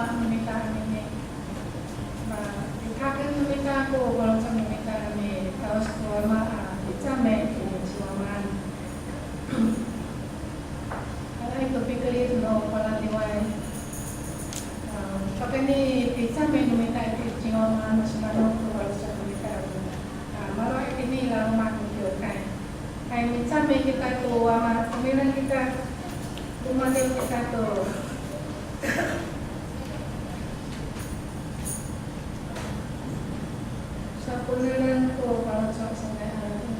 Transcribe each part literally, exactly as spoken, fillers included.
No mita anini. Ma, pitaken no mita ko faloco' no mita a mita'os to Wama a picamay itini ci Wamaan. Aray to pikerid no falaliway. A, pakayni picamay no mita itini ci Wamaan, masimanok ko faloco' no mita. A, maro' itini i laloma' no kiwkay. Hay, micamay kita to Wama, tomireng kita, romadiw kita to saponeren ko faloco' sanay a laloma'.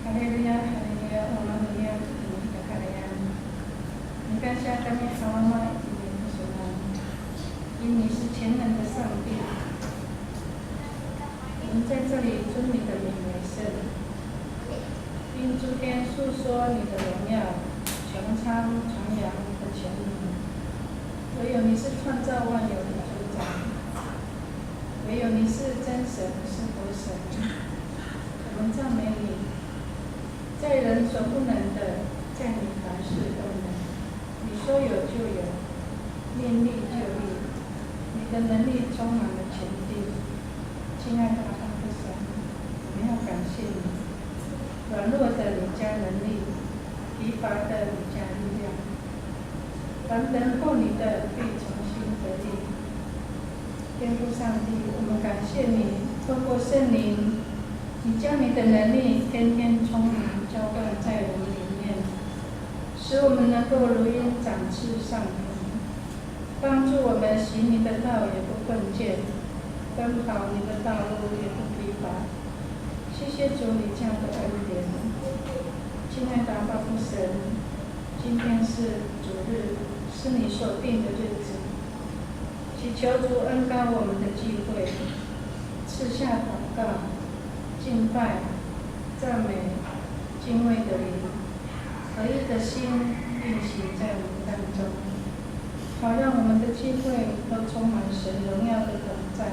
哈利路亚，哈利路亚，我们荣耀你的爱。你看下面好吗？你是全能的上帝。 我们在这里尊你的名为圣，并诸天述说你的荣耀，穹苍传扬你的全能。唯有你是创造万有的主宰，唯有你是真神，是活神。我们赞美你，在人所不能的，在你凡事都能。 你说有就有，命立就立，你的能力充满了全地。亲爱的阿爸父神，我们要感谢你。软弱的你加能力，疲乏的你加力量。凡等候你的必重新得力。天父上帝，我们感谢你，透过圣灵，你将你的能力天天充满浇灌在我们里面。 使我们能够如鹰展翅上腾，帮助我们行你的道也不困倦，奔跑你的道路也不疲乏。谢谢主你这样的恩典。亲爱的阿爸父神，今天是主日，是你所定的日子， 祈求主恩膏我们的聚会，赐下祷告、敬拜、赞美、敬畏的灵，合一的心运行在我们当中，好让我们的聚会都充满神荣耀的同在，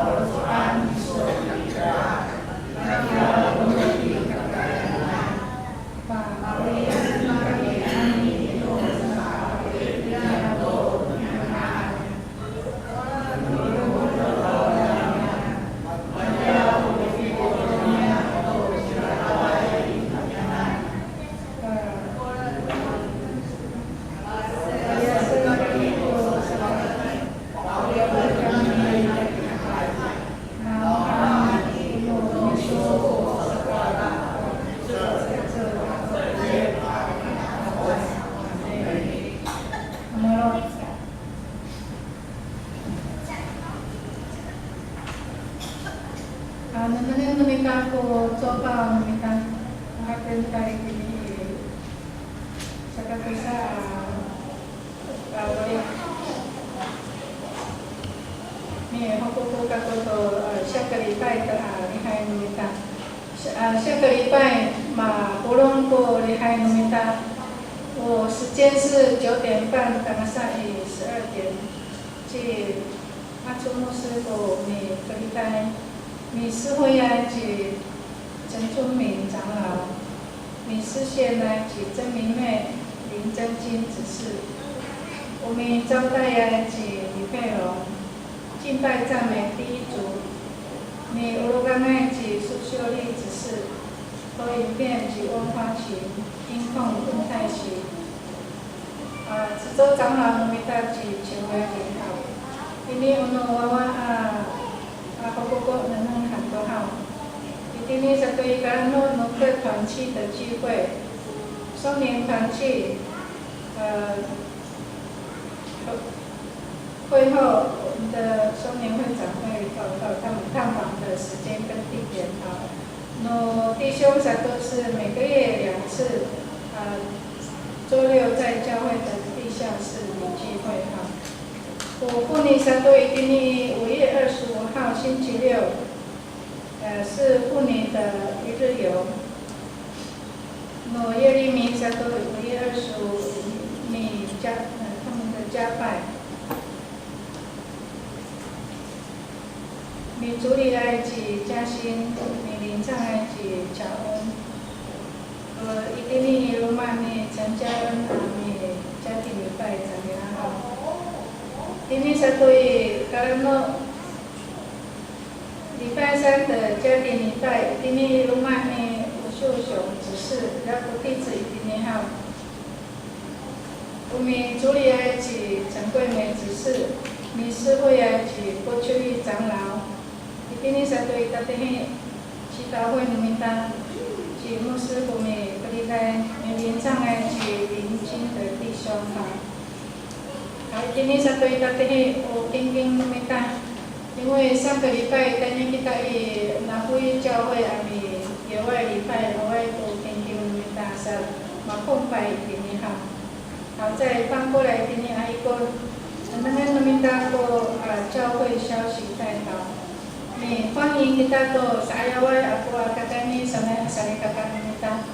A, nengneng no mita ko copaw no mita, a, haten tayni i, saka tosa, a, a, wali. Mihopo ko kako to, a, 下个礼拜 to, a, lihay no mita. 下, a, 下个礼拜 mapolong ko lihay no mita. 我时间是九点半 tangasa i 十二点. Ci Macomosi ko mikeriday, misefoyay ci 陈春明长老, misesenay ci 曾明妹、林真金执事, o micadayay ci 李佩龙, 敬拜赞美第一组, mi'orokangay ci 苏秀丽执事, to 影片 ci 温华琴, 音控温泰喜. A, 执周长老 no mita ci 钱维林 haw. Ini o no wawa a, a, hokoko nengneng han to haw. I Itini sato i kalano no 各团契的聚会，松年团契，呃，会后我们的松年会长会报告他们探访的时间跟地点啊。那弟兄 sato 是每个月两次，呃，周六在教会的地下室里聚会哈。O poni sato itini 五月二十五号星期六，呃，是 poni 的一日游。No Yelimi sato 五月二十五 ni 加，呃，他们的加拜。Micoliay ci Jasin, milincanay ci Caon. Itini i loma' ni 陈家恩 a mi 家庭礼拜 cangra haw. Itini sato i kalano 礼拜三的家庭礼拜，itini i loma' ni Usu Siong 执事，ira ko 弟子 itini haw. O micoliay ci 陈桂梅执事，misahoyay ci Ko Ciwi 长老。Itini sato i tatihi, ci 教会 no mita, ci 牧师 ko mikeriday, milincanay ci 林金德弟兄 haw. Itini sato i tatihi, o kingking no mita. 因为上个礼拜 tayni kita i Nahoy 教会 a mi野外礼拜, awaay ko kingking no mita sa makompay itini haw. Haw, 再翻过来 itini a ikor, nengnengen no mita ko, a, 教会消息代祷。Ni欢迎 kita to sa'ayaway ako a kakayni sanay a salikaka no mita.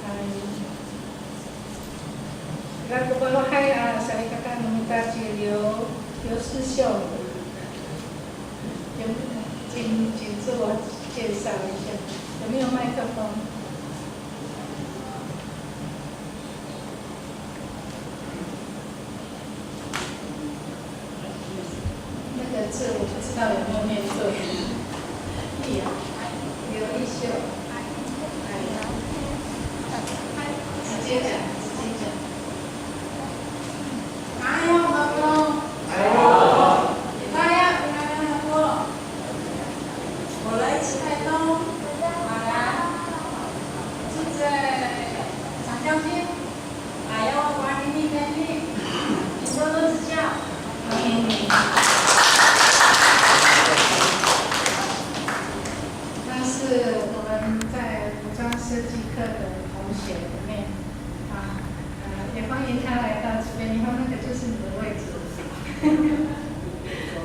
Ay. Ira ko falohay a salikaka no mita ci 刘，刘世秀。有，请，请自我介绍一下，有没有麦克风？ 那个字我不知道有没有念错。刘一秀。直接讲，直接讲。哎呦，好不好？哎呦。哎呀，平安好不好？我来自台东，好啦，住在长江街。 哎呦，欢迎你，欢迎你，请多多指教。欢迎你。那是我们在服装设计课的同学的妹妹啊，呃，也欢迎她来到这边，以后那个就是你的位置。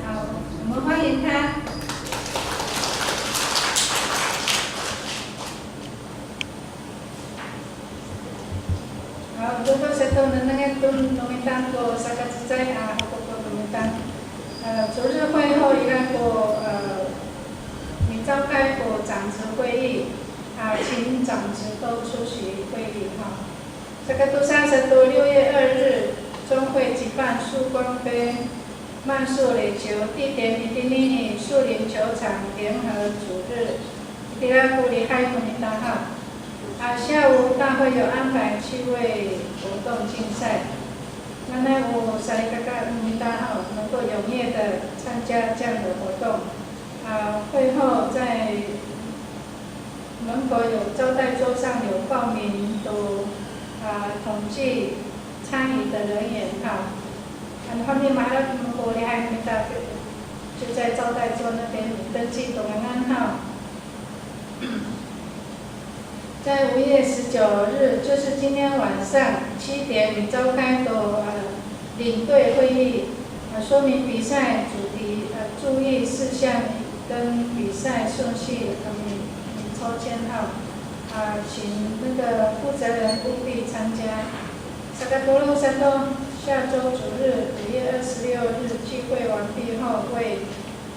好，我们欢迎她。 Haw, to sato nengnengen to no mita ko sakacecay a hokok no mita. E, 主日会后 ira ko, e, 召开 ko 长执会议, a, 请长执都出席会议 haw. Sakatosa sato, 六月二日中会举办树光杯 曼树垒球，地点 itini i 树林球场联合主日。Itira ko lihay no mita haw. A, 下午大会有安排趣味活动竞赛。Nanay o salikaka no mita haw, 能够踊跃地参加这样的活动。A, 会后在 门口有招待桌上有报名的，啊，统计参与的人员哈。Ano honi mahaen ko lihay no mita, 就在招待桌那边登记 to ngangan haw. 在五月十九日，就是今天晚上七点召开的，呃，领队会议，呃，说明比赛主题，呃，注意事项跟比赛顺序，呃，抽签号，啊，请那个负责人务必参加。Sakatolo sato, 下周主日，五月二十六日聚会完毕后，为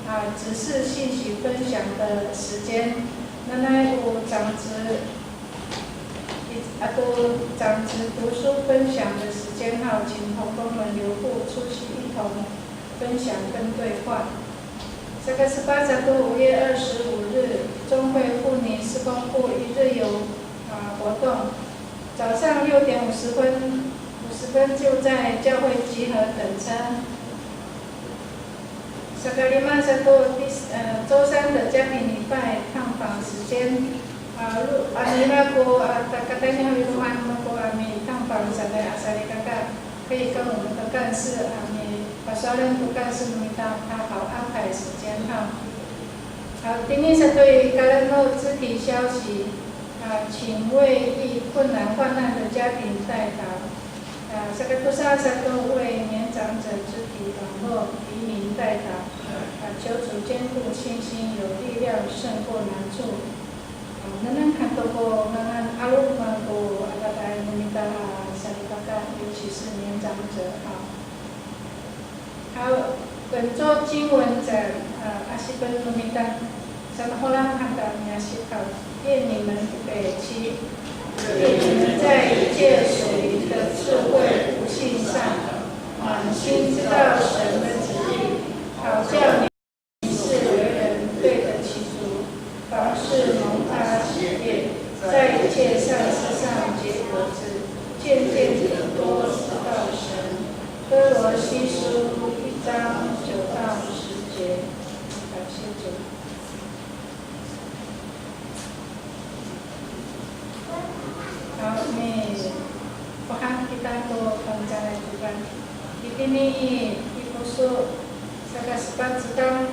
啊，执事信息分享的时间，nanay o 长执，啊，to 长执读书分享的时间哈，请同工们留步出席，一同分享跟对话。Saka sepat sato, 五月二十五日，中会妇女事工部一日游，啊，活动，早上六点五十分，五十分就在教会集合等车。Sakalima sato, 第, eh, 周三的家庭礼拜探访时间。 A, ro, ano ira ko, a, ta, katayni haw i lomaan no mako a mitangpang sanay a salikaka, 可以跟我们的干事 a mipasowalen to 干事 no mita, 他好安排时间哈。好，tini sato i kaleno 肢体消息，a, 请为遇困难患难的家庭代祷。 A, sakatosa sato 为年长者肢体软弱移民代祷。 A, 求主坚固信心，有力量胜过难处。 A, nengneng han to ko ngangan 'alo mako adadaay no mita a salikaka, 尤其是年长者哈。 好，本周经文的，呃，asipen no mita, samaholang han ta miyasikaw, 愿你们不被欺，愿你们在一切属灵的智慧悟性上，满心知道神的旨意，好叫你们行事为人对得起主，凡事蒙他喜悦，在一切善事上结果子，渐渐地多知道神。 歌罗西书一章九到十节。感谢主。好，mipohat kita to Pangcah a codad. Itini i Episo saka sepat codad,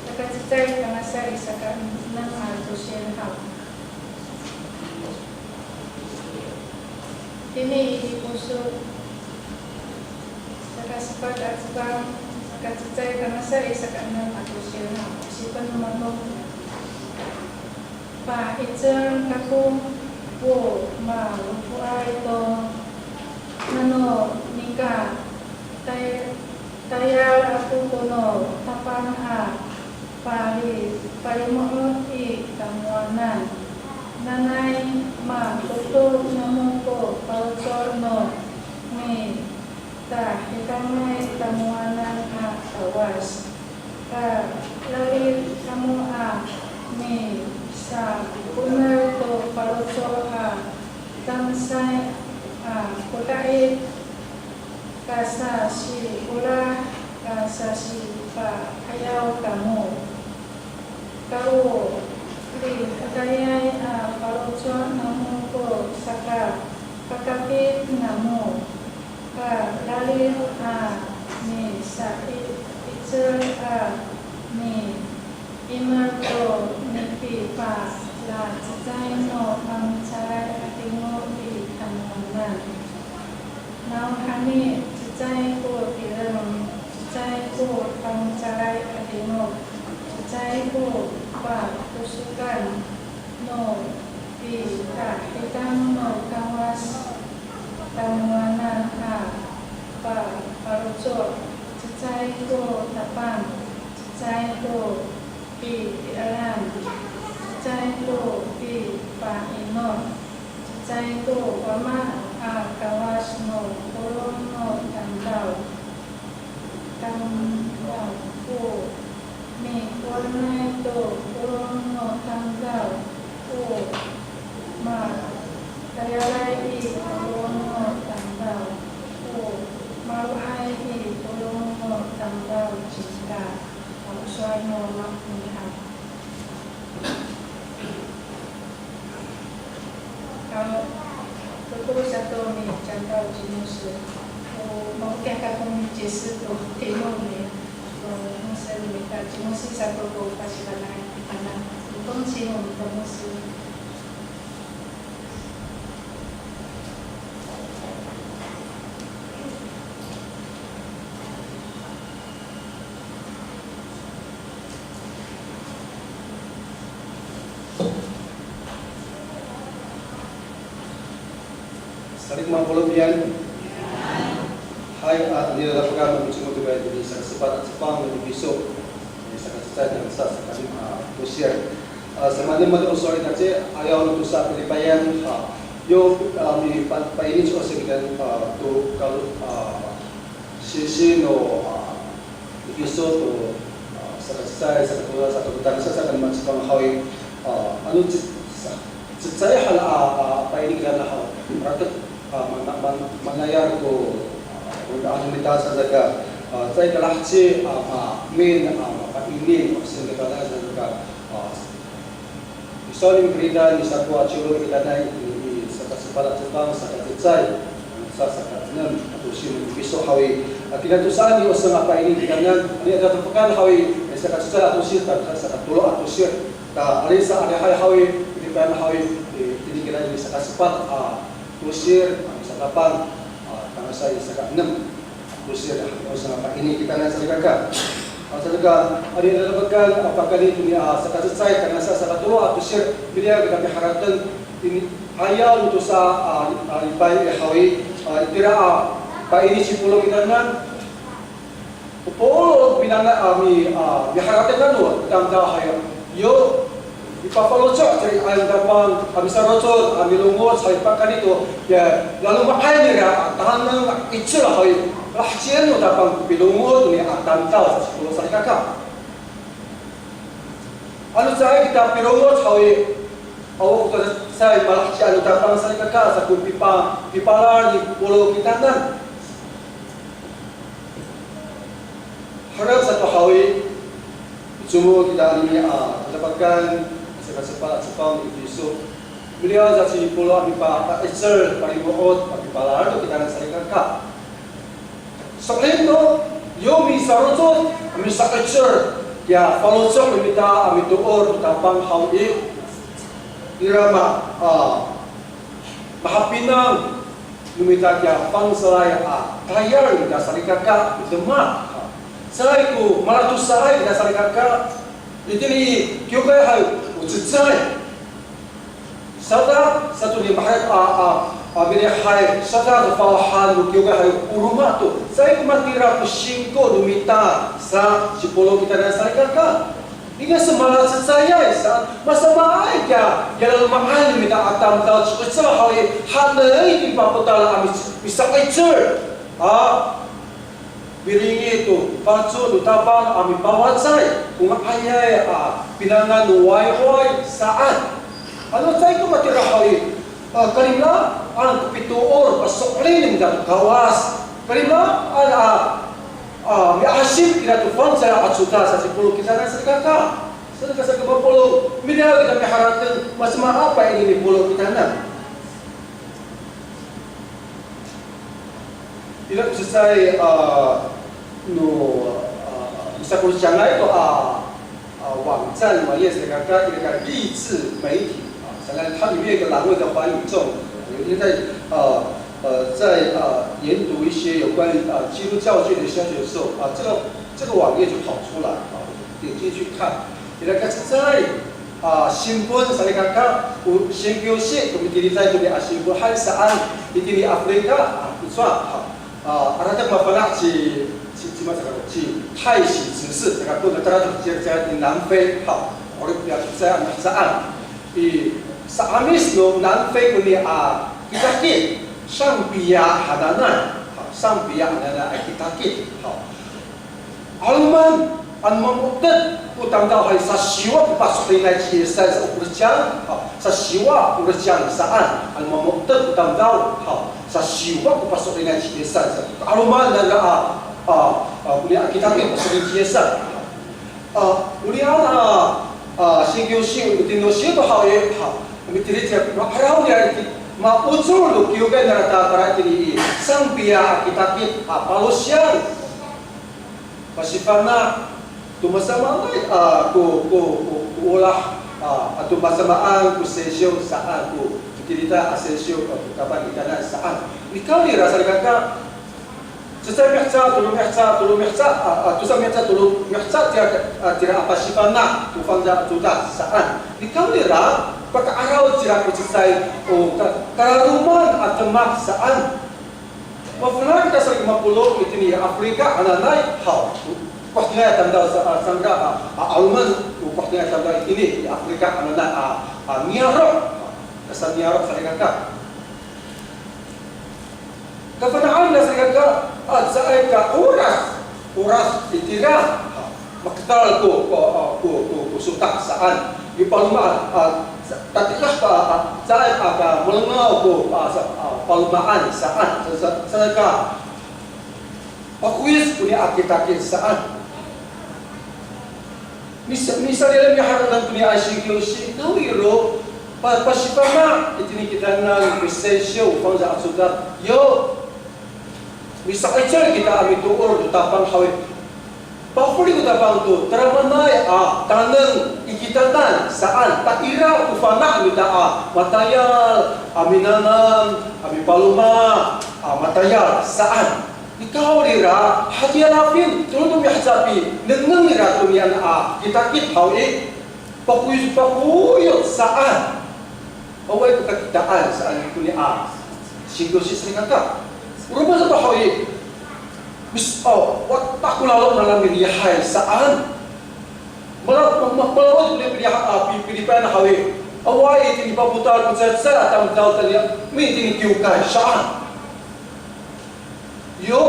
saka cecay tangasa i saka enem a tosil haw. Itini i Episo saka sepat a codad, saka cecay tangasa i saka enem a tosil haw. Asipen no mako. Pa'icel kako ko malofoay to nano nika tay Tayal ako ko no Tapang a pali, palimo'ot i tamowanan. Nanay matoto namo ko faloco' no mitahidangay tamowanan a Kawas. Kalalit kamo a misaponer to faloco' a tamsay a kota'i, kasasikolah, kasasipa'ayaw kamo. Kao, rihedayay a faloco' namo ko sakakakapit namo. Kalalit a misa'icel a mi imer to nipipalacecay no fangcalay a 'adingo i tamowanan. Nawhani cecay ko tireng, cecay ko fangcalay a 'adingo, cecay ko patosokan no pitahidang no Kawas, tamowanan a pa, faloco', cecay ko Tapang, cecay ko piti'eran, cecay ko pipa'inor, cecay ko Wama a Kawas no polong no tamdaw. Tamdaw ko mikowanay to polong no tamdaw ko matayalay i polong no tamdaw ko maro'ay i polong no tamdaw cingra. Haw, o sowal no mako nira. Haw, toko sato micandal ci Mose. O, maokay kako micisay to timo ni, o, Mose no mita, ci Mose sato ko pasifana'ay kitanan. Mikomi ci Mose. Salikaka mapolong, hay, a, nira Tapang a micomod to itini saka sepat a cepang no Episo, saka cecay tangasa saka lima a tosil. A, samanen mada o sowal ita ci, ayaw no tosa a kalipayan, a, yo, a, mipa, paini ci o sakitan, a, to kalo, a, singsi no, a, Episo to, a, saka cecay, saka tosa, saka tangasa, saka lima a cepang haw i, a, ano ce-, sa-, cecay hala a, a, paini kira na haw, ratek, a, mana-, man-, manayal ko, a, ano mita sa saka, A, caay kalaheci a maemin a mapaini, o singkatanan sa ka, a, i sowal ni Kerida ni sakowa ciwlo kitanan i, i saka sepat a cefang, saka cecay, sa saka enem a tosir no piso haw i, a, kinatosaan ni o sanga paini kitanan, ano ira to pekan haw i, e, saka cecay a tosir, ta saka tolo a tosir, ta ali sa adihay haw i, ini kan haw i, e, tini kitanan i saka sepat a tosir, a, satapang, a, tangasa i saka enem. Tosir, o sanga paini kitanan salikaka. A, salikaka, ano ira to pekan, a, pakayni toni, a, saka cecay, tangasa saka tolo a tosir, miliyaw kita piharateng, ini, ayaw no tosa, a, a, lipay i haw i, a, itira, a, paini ci Polo kitanan. Polo minana, a, mi, a, miharateng nano tamdaw haw i, yo, mipafaloco' cira i a Tapang a misarocod a milongoc haw i, pakayni to, ya, laloma'ay nira a taneng a 'icel haw i, lahecien no Tapang ko pilongoc nira a tamdaw sa ci Polo salikaka. Ano caay kita pilongoc haw i, awa ko cecay malaheci no Tapang salikaka sa ko pipa, pipalal ni Polo kitanan. Harap sato haw i, cowa kita anini a, tatapakan, saka sepat a cefang i Efiso. Miliyaw sa ci Polo a mipa, a 'icel, palimo'ot, a mipalal to kitanan salikaka. So'elin to, yo misarocod, misa'icel, ya faloco' no mita a mitoor to Tapang haw i, ira ma, a, mahapinang no mita kiya fangcalay a tayal no mita salikaka, no demak. Caay ko malatosaay kita salikaka, itini i kiwkay haw i, o cecay. Saka, sato ni maherek a, a, a, milihay, saka to fawahan no kiwkay haw i, o roma to. Caay ko matira ko singko no mita, sa ci Polo kitanan salikaka. Nika sa malacecayay sa, masamaay kiya, ya laloma'ay no mita a tamdaw, ci 'icel haw i, hanay i papotal a mi, misa'icel. A, miringit to faloco' no Tapang a mipawacay, ko nga'ayay a pinangan no wayway saan. Ano caay ko matira haw i, a, kalimela, a, ko pitoor, paso'elin no mita to Kawas. Kalimela, a, a, a, miasip kira to fangcalay a codad sa ci Polo kitanan salikaka. Salikaka sa ko Polo, miliyaw kita miharateng, masamaapay ini ni Polo kitanan. Ira ko cecay, a, no, a, misakocangay to, a, a, 网站, 网页, salikaka, ira ko 励志媒体, a, 当然它里面有个栏位叫华语众, 有一天在，呃，呃，在，呃，研读一些有关于，呃，基督教界的消息的时候，啊，这个，这个网页就跑出来，啊，点进去看。Ira ko cecay, a, sinpon salikaka, o singkiwsi, o mitilitay to niya sinpon, hay saan, itini Afrika, a, 不错, a, a, aratek mafana' ci, ci, ci, ci 太喜执事, saka to, tara to, ci, ci, ci 南非, haw, 'orip ya cecay a mihecaan. I, sa'amis no 南非 koni a kitakit, 尚比亚 hananay, haw, 尚比亚 hananay a kitakit, haw. 'Aloman, ano mamo'etek ko tamdaw hay sasiwa ko paso'elinay ci Yisan sa o 国家, a, sasiwa 国家 saan, ano mamo'etek ko tamdaw, a, sasiwa ko paso'elinay ci Yisan sa. 'Aloman nangra a, a, a, koni a kitakit paso'elin ci Yisan. A, konian a, a, singkiwsi, o tinosi to haw i, a, mitilid sa, ma'araw nira iti, ma'ocor no kiwkay nira tara itini i, 尚比亚 a kitakit, a, palosiyang. Pasifana' to masamaanay, a, ko, ko, ko, ko olah, a, ato masamaan ko sesyo saan ko, ko tilita a sesyo, a, ko kapan itanan saan. Nikawrira salikaka, cecay miheca, tolo miheca, tolo miheca, a, a, tosa miheca, tolo miheca, tira, a, tira a pasifana' to fangcal a codad saan. Nikawrira, paka'araw cira ko cecay, o, ka, kararoman a demak saan. Mafana' kita sa i mapolong itini Afrika hananay, haw. Kohetingay a tamdaw sa, a, cangra, a, a, 'aloman, kohetingay a tamdaw itini i Afrika hananay, a, a, niyaro', a, kasaniyaro' salikaka. Kafana'an nira salikaka, a, caay ka 'orad, 'orad itira, a, maketal ko, ko, ko, ko, ko sotak saan. Yo paloma, a, tatiih pa, a, caay, a, ka melengaw ko, a, sa, a, palomaan saan. Sa, sa, sa ka, Pakoyoc koni a kitakit saan. Misa, misalila miharateng koni a singkiw si, nawiro, pa, pasifana' itini kitanan, misensiw, fangcal a codad. Yo, misa'icel kita a mitoor to Tapang haw i. Pafeli ko Tapang to, tadamaanay a taneng i kitanan saan, ta ira ko fana' mita a matayal, a minanam, a mipaloma, a matayal saan. Nikawrira, hatiya lafin, tolo to mihacapi, nengneng ira to niyana a kitakit haw i, pakoyoc, pakoyoc saan. Awaay ko kakitaan saan koni a singkiw si salikaka. O roma sato haw i, mis, o, wata ko lalok nara milihay saan. Mala, ma, malawad ko milihay a pi, pilipayan haw i. Awaay itini papotal ko cecay a tamdaw taniya, mi itini kiwkay saan. Yo,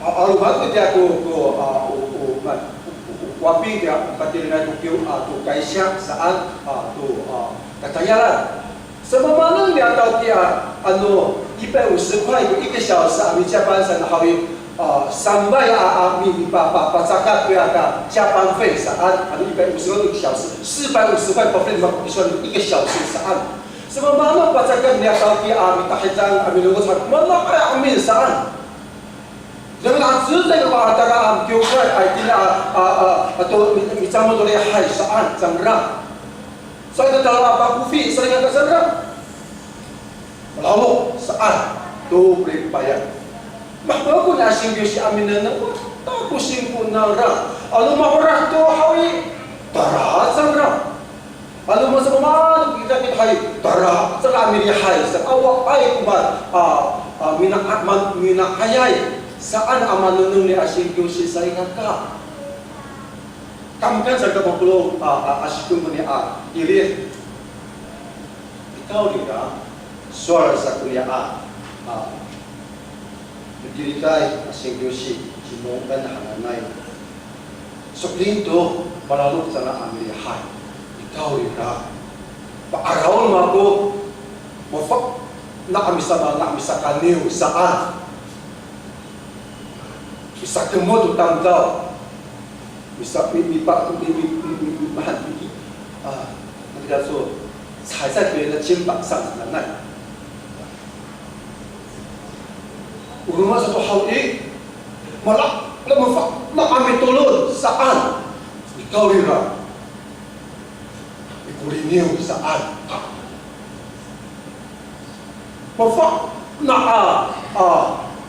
a, 'aloman to tiya ko, ko, a, o, o, ma, o, o, waping tiya, o katirengan to kiw, a, to kaysya saan, a, to, a, katayalan. Samamaanen niya tawki a, ano, 一百五十块 ko 一个小时 a micapan saan haw i, a, sanbay a, a, mi, mi, pa, pa, pacakat to ya ka, 加班费 saan, ano, 一百五十块 ko 一个小时, 四百五十块 pa, 一个小时 saan. Samamaanen pacakat niya tawki a mitahidang a milongoc han, manakay a amin saan. Dengan a cecay ko pahataka a kiwkay a itini a, a, a, ato mi, micamol to lihay saan, cangra. Saan ko tala a pakofi, saan ko cangra. Malawok saan to pilipayan. Mako koni a singkiw si a minengneng, wata ko singko nangra. Ano maorah to haw i, tara cangra. Ano masamaanen ko kitakit hay, tara, saan a milihay, saan awaay ko ma, a, a, mina, ma, mina'ayay, saan a manengneng ni a singkiw si salikaka. Kamkan sa ka mapolong, a, a, a singkiw koni a tilid. Nikawrira, sowal sa koni a, a, Mikilikay a singkiw si, ci Mongkan hananay. So'elin to, malalok cangra a milihay. Nikawrira. Pa'araw mako, mafana' a misamanga' misakaniw saan. Misakemot to tamdaw. Misa, mi, mipa, mi, mi, mi, mi, mi, mahan, mi, a, 那个叫做踩在别人的肩膀上的能耐。 O roma sato haw i, mala, la mafana' a mitolon saan. Nikawrira, mikoliniw saan. Mafana' a, a,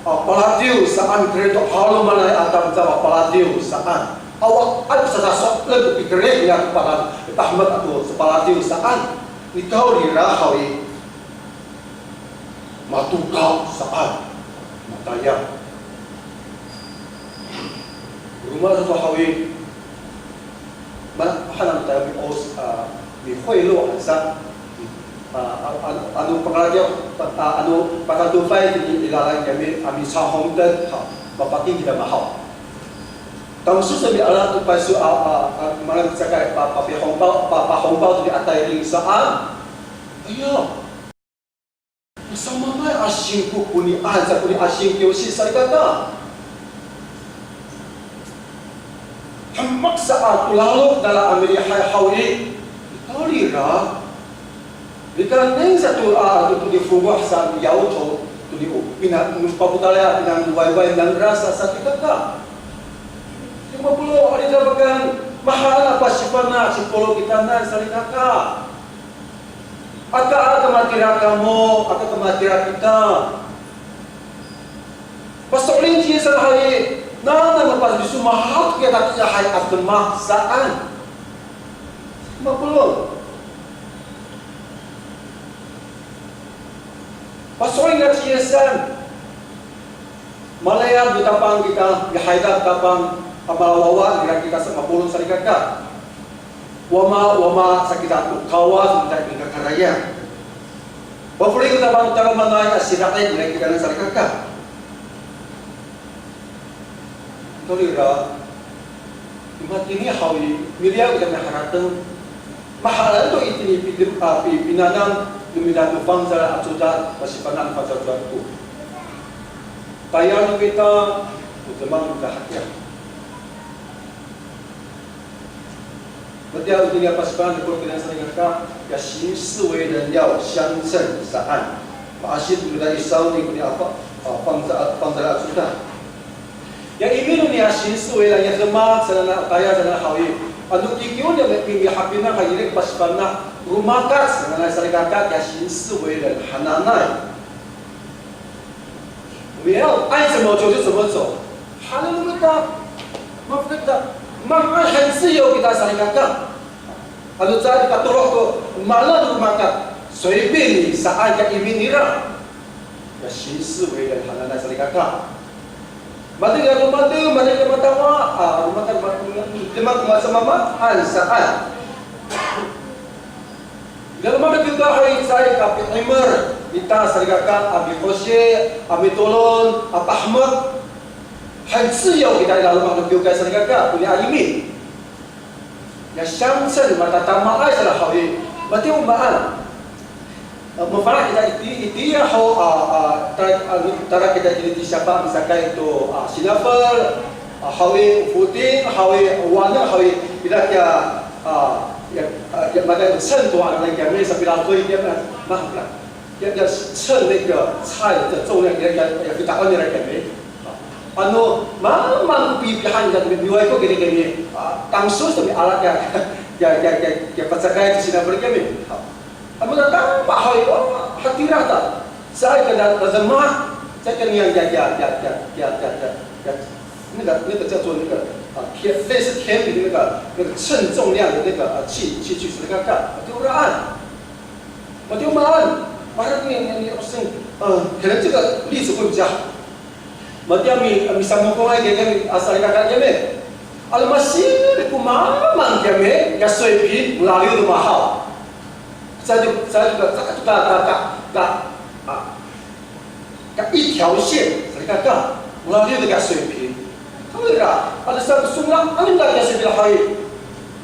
a, paladiw saan, kerek to 'alomanay a tamdaw a paladiw saan. Awaay ko sasaso'elen to pikerid niya to pala, pahemek ato paladiw saan. Nikawrira haw i, matokaw saan, matayal. Roma sato haw i, ma, hanan tayo mi os, a, mihoylo han sa, a, a, a, ano pangaladiyaw, pa, a, ano pakatofay tini i lalan kami, a, micahongten, ha, mapating kita mahaw. Tamso sa miala to payso, a, a, a, malam cakay, pa, papihongpaw, pa, pahongpaw to di a tayring saan. Aya. Masamangay a singko konian, sa koni a singkiw si salikaka. Hemek sa a to lalok nara a milihay haw i, nikawrira. Nika neng sa to, a, to, to di fongoh sa yaw to, to di o, pina, papotalay a pinanwayway nangra sa salikaka. Cima polo, a, ira pekan, mahaen a pasifana' ci Pawlo kitanan salikaka. Aka, aka matira kamo, aka matira kita. Paso'elin ci Yis haw i, nanay mapasomahak kiya tatiihay a demak saan. Mapolong. Paso'elin ci Yisan. Malayap to Tapang kita, mihayda to Tapang, a malawawa nira kita sa mapolong salikaka. Wama, wama sa kita to Kawas, kita to kakarayan. Pafeli kita to tadamaanay a sida'it nira kitanan salikaka. Nikawrira, matini haw i, miliyaw kita miharateng. Mahaen to itini pi, a, pi, pinanam, no mita to fangcal a codad, pasifana' fangcal codad ko. Tayal no mita, o demak no mita hakiya. Matiya o tiniya pasifana'an ko kina salikaka, ya 行事为人要相称 saan. Ma'asip no mita i sawni koni a fa-, a, fangcal, fangcal a codad. Ya imi no niya 行事为人 ya demak sanay, tayal sanay haw i. Ano kikiw niya mi, mi, mihapinang ha ira ko pasifana', romakat sanay salikaka ya 行事为人 hananay. 我们要爱怎么走就怎么走。Haleluya. Mafita. Manga'ay, 很自由 kita salikaka. Ano caay ka tolo' ko mala no romakat, 随便你 saan ko imi nira. Ya 行事为人 hananay salikaka. Matira ko mata, matira ko mata, a, romakat, ma-, demak no mita sa mamaan saan. Ira ko mama kiwkay hay caay ka pi'imer ita salikaka a miqosi, a mitolon, a pahemek. 很自由 kita i laloma' no kiwkay salikaka, koni a imi. Ya 相称 matatamaay saan haw i, matiya o maan. A, mafana' kita iti, itiya ho, a, a, ta-, a, tayra kita itini i siyapa misakay to, a, sinafel, a, haw i, foting, haw i, waneng, haw i, ira kiya, a, ya, a, ya, maka 秤 to, a, ira kiyami, sapilatoy kiyami, a, ma, ya, ya, 称那个菜的重量, ya, ya, ya, kita on ira kiyami. A, ano, ma, ma, pi, pihan kita, miway ko kita kiyami, a, tangso sa miala kiya, ya, ya, ya, ya, pacakay to sinafel kiyami. A. Ano, tatama haw i, o, hatira ta. Caay ka na, na demak, caay ka niyam ya, ya, 那个，那个叫做那个，啊，天，类似天平那个，那个称重量的那个，啊，器，器具，salikaka. Matiya o maan. Matiya o maan. 反正你，你，你，呃，可能这个例子会比较好。 Matiya mi, misamokongay kiyami, a, salikaka kiyami. Ano masirik ko mamang kiyami, ya 水平, malaliw to mahaw. Caay to, caay to ka, caay to ka, ka, ka, a, ka 一条线, salikaka, malaliw to ka 水平. Kawira, ano sa ko sona, ano ka kiya 水平 haw i.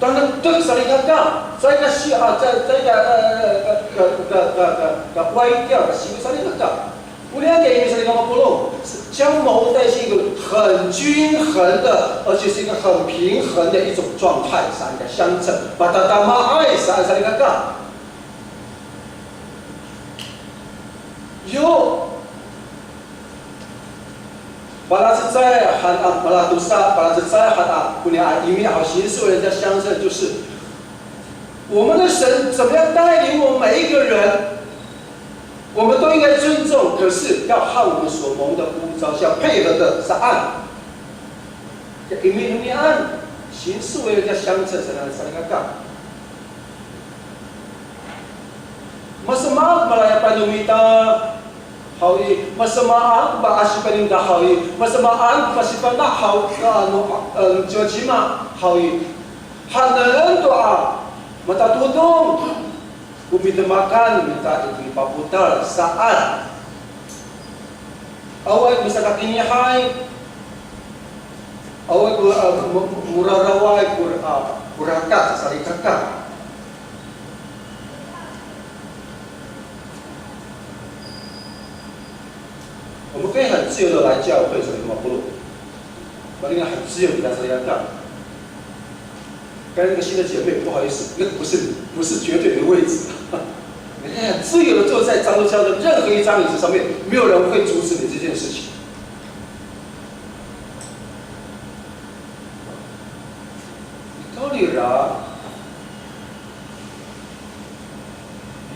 Tanektek salikaka, caay ka si, a, caay, caay ka, ka, ka, ka, ka, ka, ka, 歪掉, ka siwi salikaka. Onian kiya imi salikaka mapolong, 交盟代谢一个很均衡的，而且是一个很平衡的一种状态，saan ko 相称, matatamaay saan salikaka. Yo, palacecay han a, palatosa, palacecay han a, koniya a imi haw, 行事为人要相称，就是我们的神怎么样带领我们每一个人， 我们都应该尊重，可是要和我们所蒙的呼召是要配合的，saan. Ya imi no niyam, 行事为人要相称 saan salikaka. Masamaan ko malayapay no mita haw i, masamaan ko paasipay no mita haw i, masamaan ko pasifana' haw, ano, em, cimacima haw i. Hanen to a matatodong ko midemakan mita i papotal saan. Awaay ko sakatinihay, awaay ko, a, mo-, moraraway ko, a, ko rakat salikaka. 我们可以很自由的来教会，salikaka mapolong. 那个很自由的 salikaka. 跟那个新的姐妹，不好意思，那个不是，不是绝对的位置。你很自由的坐在张路教的任何一张椅子上面，没有人会阻止你这件事情。Nikawrira,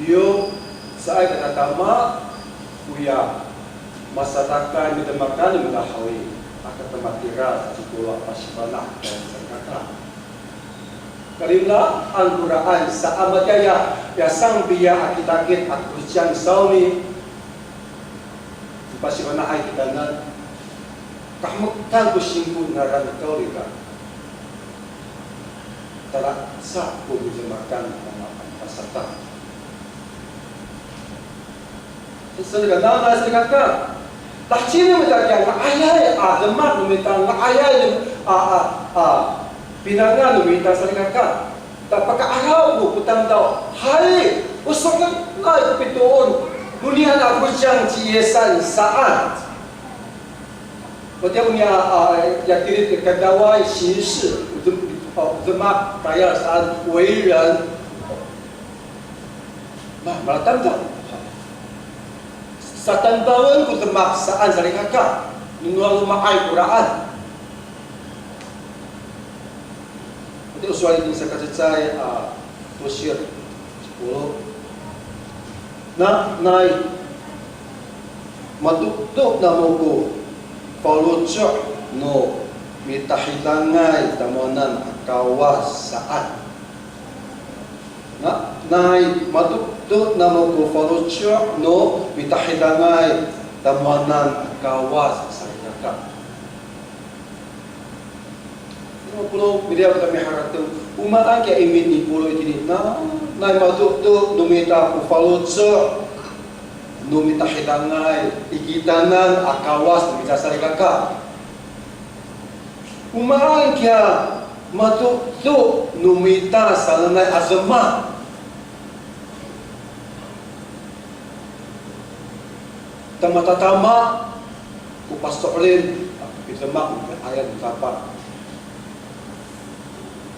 yo, caay ka tatama koya masatakay midemakan no mita haw i, aka tamatira to ko pasifana' salikaka. Kalinaan koraan sa a matayal ya sangpiya a kitakit a ko cang sawni. Pasifana'ay kitanan, kahemekan ko singko nara nikawrira. Talaca ko midemakan a mapasatang. Salikaka, nanay salikaka. Laheci no mita kiya nga'ayay a demak no mita, nga'ayay a, a, a, pinangan no mita salikaka. Ta paka'araw ko tamdaw, hay, o so'elinay ko pitoon, nonian a ko cang ci Yisan saan. Matiya o niya, a, ya tilid kadaway singsi, o dem-, o demak tayal saan, 为人. Ma, malatamdaw. Satamdawen ko demak saan salikaka, no nora loma'ay koraan. Matiya o sowal itini saka cecay, a, tosir, sipolo. Nanay, madodo namo ko faloco' no mitahidangay tamowanan a Kawas saan. Nanay, madodo namo ko faloco' no mitahidangay tamowanan a Kawas salikaka. Polong, miliyaw kami harateng. O maan kiya imi ni Polo itini, nanay madodo no mita ko faloco' no mitahidangay i kitanan a Kawas no mita salikaka. O maan kiya madodo no mita sananay a demak. Ta matatama ko paso'elin, a, pidemak, a, aya no Tapang.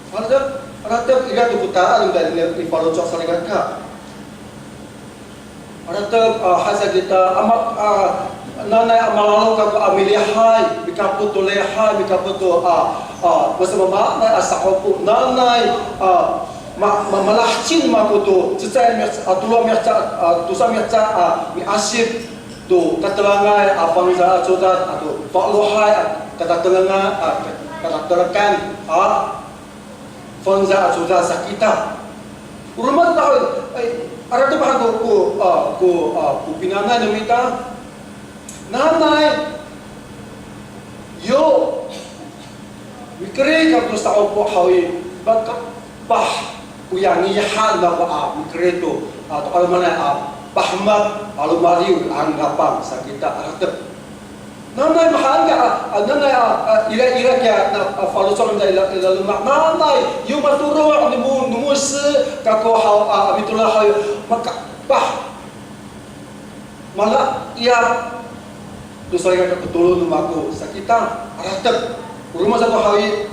Harateng, harateng ira to ko taan, ira to ko faloco' salikaka. Harateng, a, hasa kita, a, ma-, a, nanay a malalok kako a milihay, mikapot to lihay, mikapot to, a, a, masamaamaanay a sa'opo, nanay, a, ma-, ma-, malahecin mako to cecay a miheca, a, tolo a miheca, a, tosa a miheca, a, miasip to katelangay a fangcal a codad ato fa'elohay a katatelekan, a, ka-, katatelekan a fangcal a codad sa kita. O roma to haw i, ay, harateng han ko, ko, a, ko, a, ko pinanay no mita. Nanay, yo, mikerid kako to sa'opo haw i, maka, pah, ko yangihan ako a mikerid to, a, to 'alomanay a pahemek, 'alomadiw a hanggapang sa kita harateng. Nanay mahaen ka, a, a, nanay, a, a, ira, ira kiya, na, a, faloco' no mita ira, ira loma'. Nanay, yo matoro' no mo-, no mosi kako haw, a, mitoro' haw i, maka, pah. Mala, iya, to salikaka ko tolon no mako sa kita, harateng. O roma sato haw i,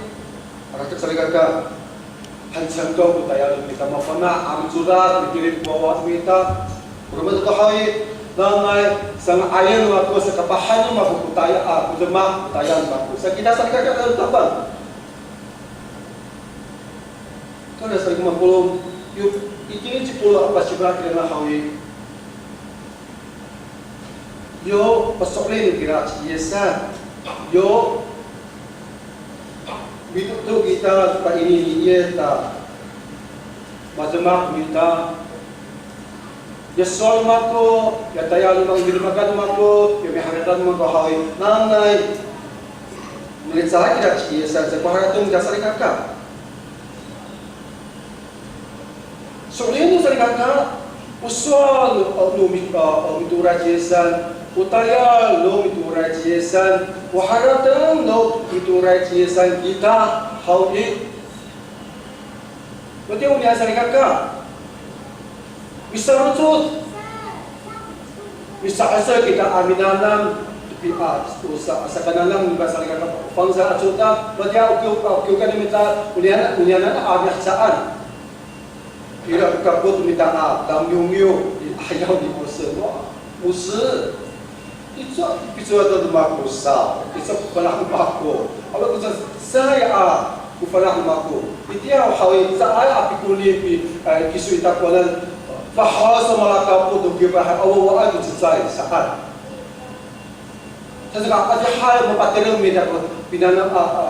harateng salikaka. Hancangkaw ko tayal no mita, mafana' a micodad, mitilid ko wawa no mita. O roma sato haw i, nanay, sanga'ayen no mako, sakapahan no mako ko tayal, a, ko demak ko tayal no mako sa kita salikaka a Tapang. Kora salikaka mapolong, yo, itini ci Polo a pasifana'en kira haw i. Yo paso'elin kira ci Yisan. Yo midodo kita paini ni Yis ta mademak kita. Ya sowal no mako, ya tayal no mako, midemakan no mako, ya miharatengan no mako haw i, nanay. Milicay kira ci Yisan, sa ko harateng kira salikaka. So'elin no salikaka, o sowal no, no mi-, a, a, mitooray ci Yisan, o tayal no mitooray ci Yisan, o harateng no mitooray ci Yisan kita haw i. Matiya o niyan salikaka, misarocod, misa'icel kita a minanam, pi-, a, o sa-, sakananam no mita salikaka, fangcal a codad, matiya o kiw-, o kiwkay no mita, o niyan, o niyanan a mihecaan. Ira ko kapot no mita a tamngiwngiw i 'ayaw ni Mose. Wa, Mose, icowa, icowa to no mako sa, icowa ko fana' no mako. Awa ko sa, saya a, ko fana' no mako. Itiya haw i, caay a pikonini, e, kiso i takowanan, fahaw sa malakapot to kiwkay, awaay ko cecay saan. Saka adihay mapatireng mita ko pinanam, a, a,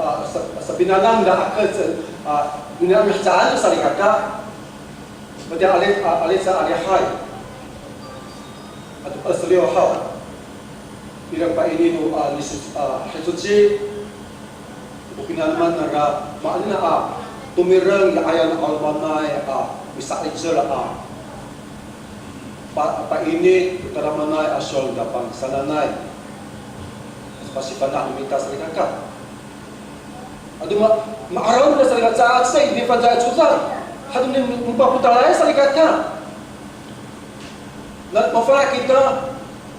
a, sa, sapinanam no mita a kecen, a, minanam mihecaan to salikaka. Matiya ali, a, ali sa adihay. Ato, a, seliw haw. Ira paini no, a, nis-, a, hicoci. O pinanaman nangra, maanay a tomireng i 'ayaw no 'alomanay a misa'icel a pa, paini to tadamaanay a sowal no Tapang sananay. Pasifana' no mita salikaka. Ato ma, ma'araw no mita salikaka, caay i, mifangcal a codad. Hato ni, mipapotalay salikaka. Na, mafana' kita,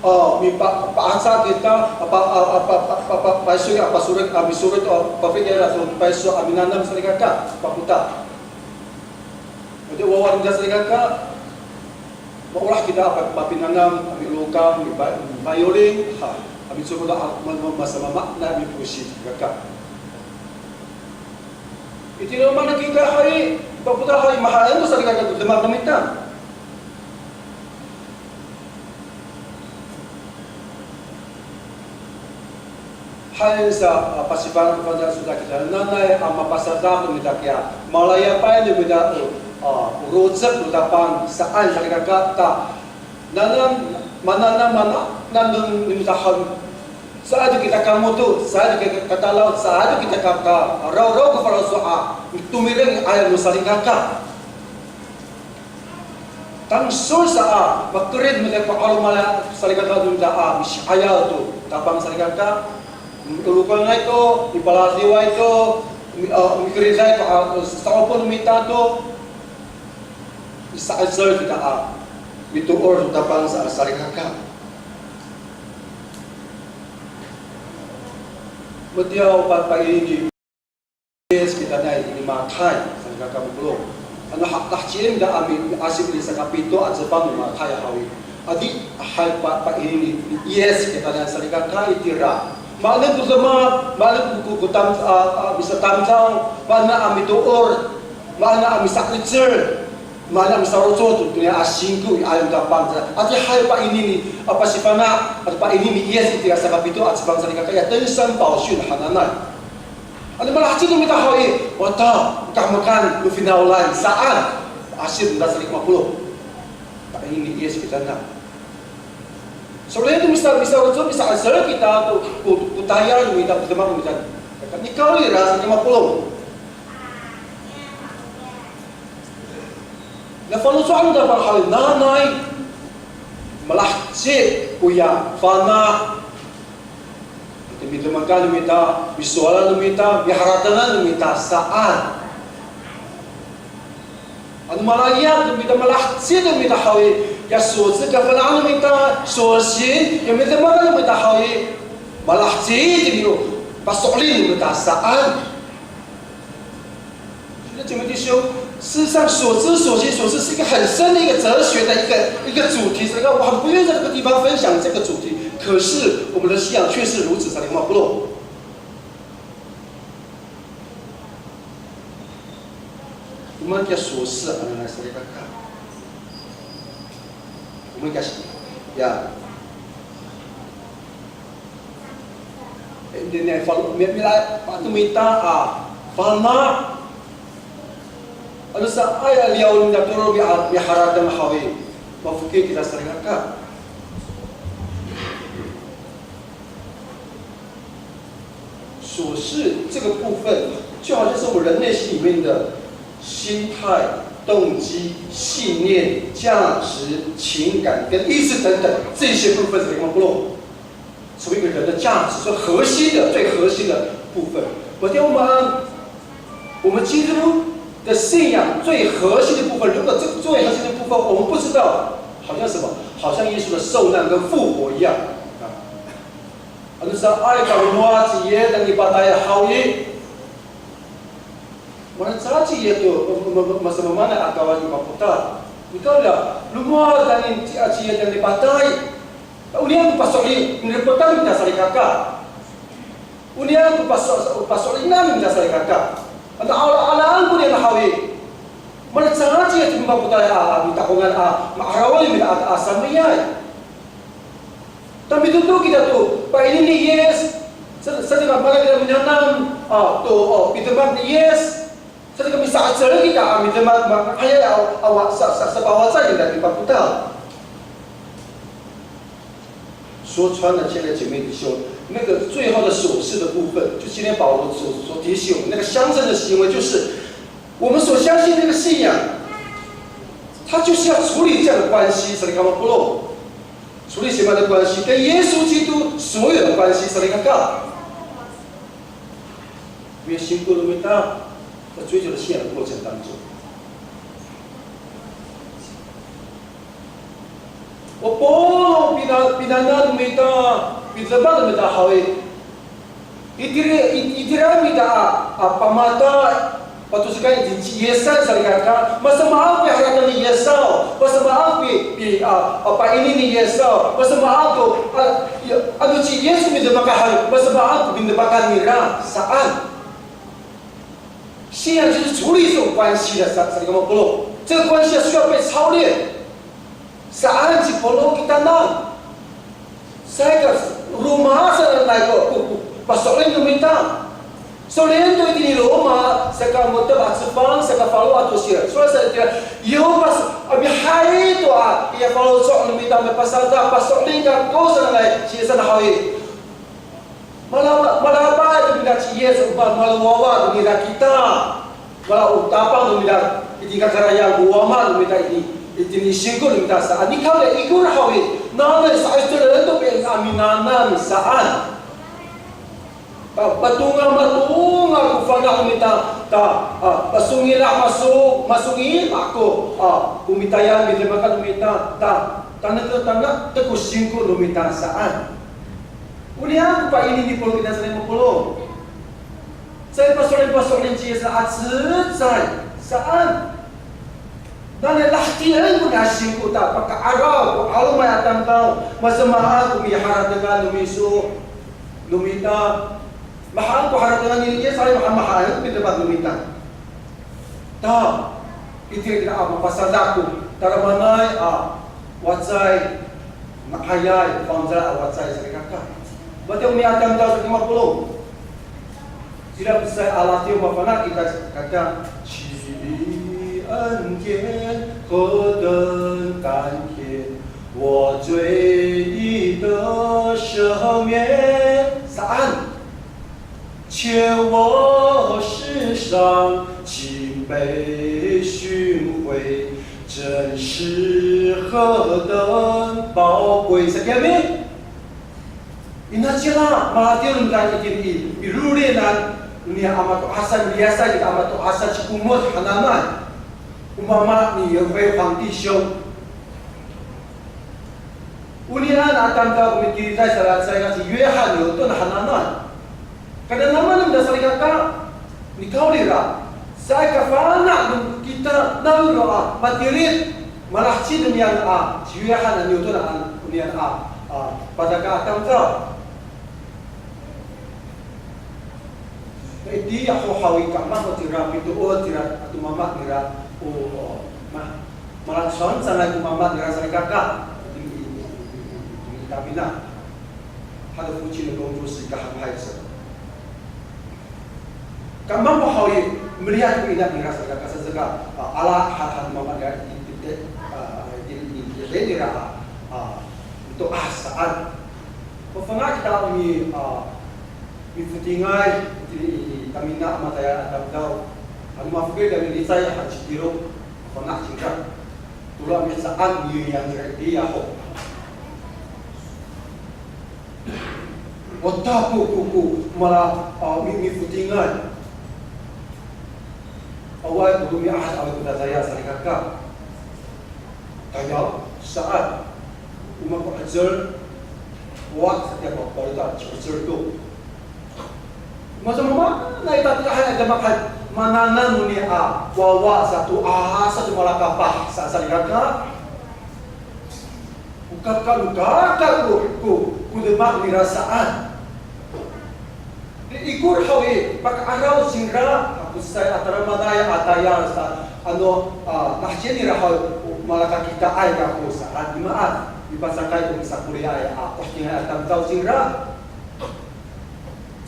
O, mipa, pa'aca kita, a, pa, a, a, pa, pa, pa, pa, payso a pasoret, a, misoret, a, pafikir a, to payso a minanam salikaka, papotal. Odi wawa ningra salikaka, maolah kita a pa, papinanam, a milokang, mipa, mipayoling, ha, a micokod a, ma, ma, masamamaan, a miposi salikaka. Itira mana kita hay, papotal hay, mahaen to salikaka to demak no mita. Hay sa, a, pasifana' ko Fangcalay Codad kita, nanay a mapasadak no mita kiya, malayapay no mita, a, o rocek no Tapang saan salikaka ta, nanam, mananam, mananam no mita han. Saan to kita kamoto, saan to kita katalaw, saan to kita ka, ka, rawraw ko faloco' a, tomireng i 'ayaw no salikaka. Tangsol sa a, makerid mita ko 'aloman salikaka no mita a, misi'ayaw to Tapang salikaka, mitolokangay to, mipaladiway to, mi, a, mikeriday to, a, sa'opo no mita to, misa'icel kita a, mitoor to Tapang sa, salikaka. Matiya o pa, paini ni Yis kitanay i Matay, salikaka mapolong. Ano ha, lahecien ta a mi, miasip i sakapito a cefang no Matay haw i. Adi, hay pa, paini ni Yis kitanay salikaka itira. Maanen ko demak, maanen ko, ko, ko tam, a, a, misatamdaw, maanen a mitoor, maanen a misa'icel, maanen a misarocod to, to niya a singko i 'ayaw no Tapang. Adi hay paini ni, a, pasifana', adi paini ni Yis itira sakapito a cefang salikaka ya 登山宝训 hananay. Ano malaheci no mita haw i, wata, kahemekan no finawlan saan. Asip no mita salikaka mapolong. Paini ni Yis kitanay. Sowal to misa, misa, misa, misa'icel kita to, ko, ko tayal no mita, ko demak no mita. Nikawrira salikaka mapolong. Na faloco'an no Tapang haw i, nanay malaheci koya fana'. Midemak no mita, misowalan no mita, miharatengan no mita saan. Ano malayap no mita, malaheci no mita haw i, ya 所知 kafana' no mita, 所行 ya midemak no mita haw i, malaheci itini o paso'elin no mita saan. 所以姐妹弟兄，事实上，所知所行所是，是一个很深的一个哲学的一个，一个主题。所以我很不愿意在这个地方分享这个主题，可是我们的信仰却是如此。Salikaka mapolong. O maan kiya 所是 hananay salikaka. O maan kiya, ya. Edi ni fal, mi, mila, pato mita a fana'. Ano sa, ay, a liyaw nita tolo mi, a, miharateng haw i, mafokil kita salikaka. 所是这个部分，就好像是我们人内心里面的心态、动机、信念、价值、情感跟意志等等这些部分，salikaka mapolong. 成为一个人的价值，最核心的、最核心的部分。Berarti 我们，我们基督的信仰最核心的部分，如果这个最核心的部分我们不知道，好像什么？好像耶稣的受难跟复活一样啊。Ano sa ay ka lomowad ci Yis tangini patay haw i, mana caci ya to, ma, ma, ma, masamaamaan a kawas i papotal. Nikawrira, lomowad tangini ci, a, ci Yis tangini patay. Oniyan ko paso'elin, nirepotan kita salikaka. Oniyan ko paso, paso'elinan kita salikaka. Ano ala, alaen ko niyan haw i, mana caci ya to mapotay a, a mita'ongan a, ma'araw i mita a, a samiyay. Ta mitoto kita to, paini ni Yis, sa, sa, di ba, mana kita minanam, a, to, o, midemak ni Yis. Sa, di kami sa, sa, kita, a, midemak, ma, aya, a, a, wa, sa, sa, sa, pawacan kita, di ba, kita. 说穿了，亲爱的姐妹弟兄，那个最后的所是的部分，就今天保罗所，所提醒我们，那个相称的行为，就是我们所相信那个信仰，它就是要处理这样的关系，salikaka mapolong。处理什么样的关系？跟耶稣基督所有的关系，salikaka。因为信徒们他在追求的信仰的过程当中， O polong pina, Pinangan no mita, pidemak no mita haw i. Itira, it-, itira mita a, a, pamata, pato saka i ci Yisan salikaka, masamaan ko i harateng ni Yisan, masamaan ko i, i, a, a, paini ni Yisan, masamaan ko, a, i, ano ci Yisan midemakan haw, masamaan ko midemakan nira, saan. 信仰就是处理这种关系的，salikaka Polo. 这个关系需要被操练。 Saan ci Polo kitanan. Saka Roma sanay ko, ko, ko, paso'elin no mita. So'elin to itini Roma, saka mo^tep a cefang, saka falo a tosir. Sowal sa itira, yo pas, a, mihayi to a, iya faloco' no mita, mipasadak, paso'elin kako sanay, ci Yisan haw i. Mala, malabay to mita ci Yisan, ma, malawawa to mita kita. Mala o Tapang to mita, itini kakarayan ko Wama to mita itini, itini singko to mita saan. Nikawrira ikor haw i, nanay sa'icelen to pin a minanam saan. Ta, matongal, matongal ko fana' to mita, ta, a, masongila', maso, masongila' ko, a, ko mita ya, midemakan to mita, ta, tanektek, tanektek ko singko to mita saan. Onian ko paini ni Polo kina sanay mapolong. Caay paso'elin, paso'elin ci Yisan a cecay saan. Nanay lahetien ko niya singko ta paka'araw ko 'aloman a tamdaw, masamaan ko miharatengan no miso, no mita. Mahaen ko haratengan ni Yisan, mahaen, mahaen ko pitepat no mita. Ta, itira kira a mapasadak ko tadamaanay a wacay, nga'ayay, fangcalay a wacay salikaka. Matiya o niya tamdaw salikaka mapolong. Ira pesay a latiw mafana' kita kaka, 其恩典何等甘甜，我罪已得赦免。Saan. 且我时常敬拜寻回，真是何等宝贵。Saan kami. Inacila, malatiw no mita itini i, milolin han, niya a mato'asay, miliyasay kita a mato'asay ci Komod hananay. O mama ni Yefay han 弟兄. Onian a tamdaw ko mitiliday sa, sa ci Yohan Newton hananay. Kadamaanay salikaka, nikawrira, caay kafana' no kita nawiro a matilid, malaheci no niyam a, ci Yohan Newton a, niyam a, a, padaka a tamdaw. Itiya ho haw i, ka'emang ho cira pitoor cira ato mama nira, o, o, ma, malacon sanay ko mama nira salikaka. Ita mina. 他的父亲的工作是一个航海者。Ka'emang ho haw i, miliyas ko ina nira salikaka, saka, a, ala, ha, ha, mama nira, i, i, i, a, i, i, i, nira, a, a, to, a, saan. Mafana' kita mi, a, mifotingay, itini i, i, tamina a matayal a tamdaw. Ano mafokil kami licay, a, citiro, mafana' cingra. Tora misaan miyan cira itiya ho. Wata ko, ko, ko, mala, a, mi, mifotingay. Awaay ko romi'ad, awaay ko tatayal salikaka. Tayal saan. O mako 'ecel, wa, satiya ko palita, 'ecel to. Masamaamaanay tatiihay a demak han, mananam no niya a wawa sato, a, sato malakapah sa, salikaka. O kakal, o kakal ko, ko, ko demak nira saan. Ikor haw i, paka'araw cingra, a, ko cecay a tadamaanay a tayal sa, ano, a, laheci nira haw, o, malakakitaay kako saan, i maan, i pacakay ko misakoliay a, a, postingay a tamdaw cingra.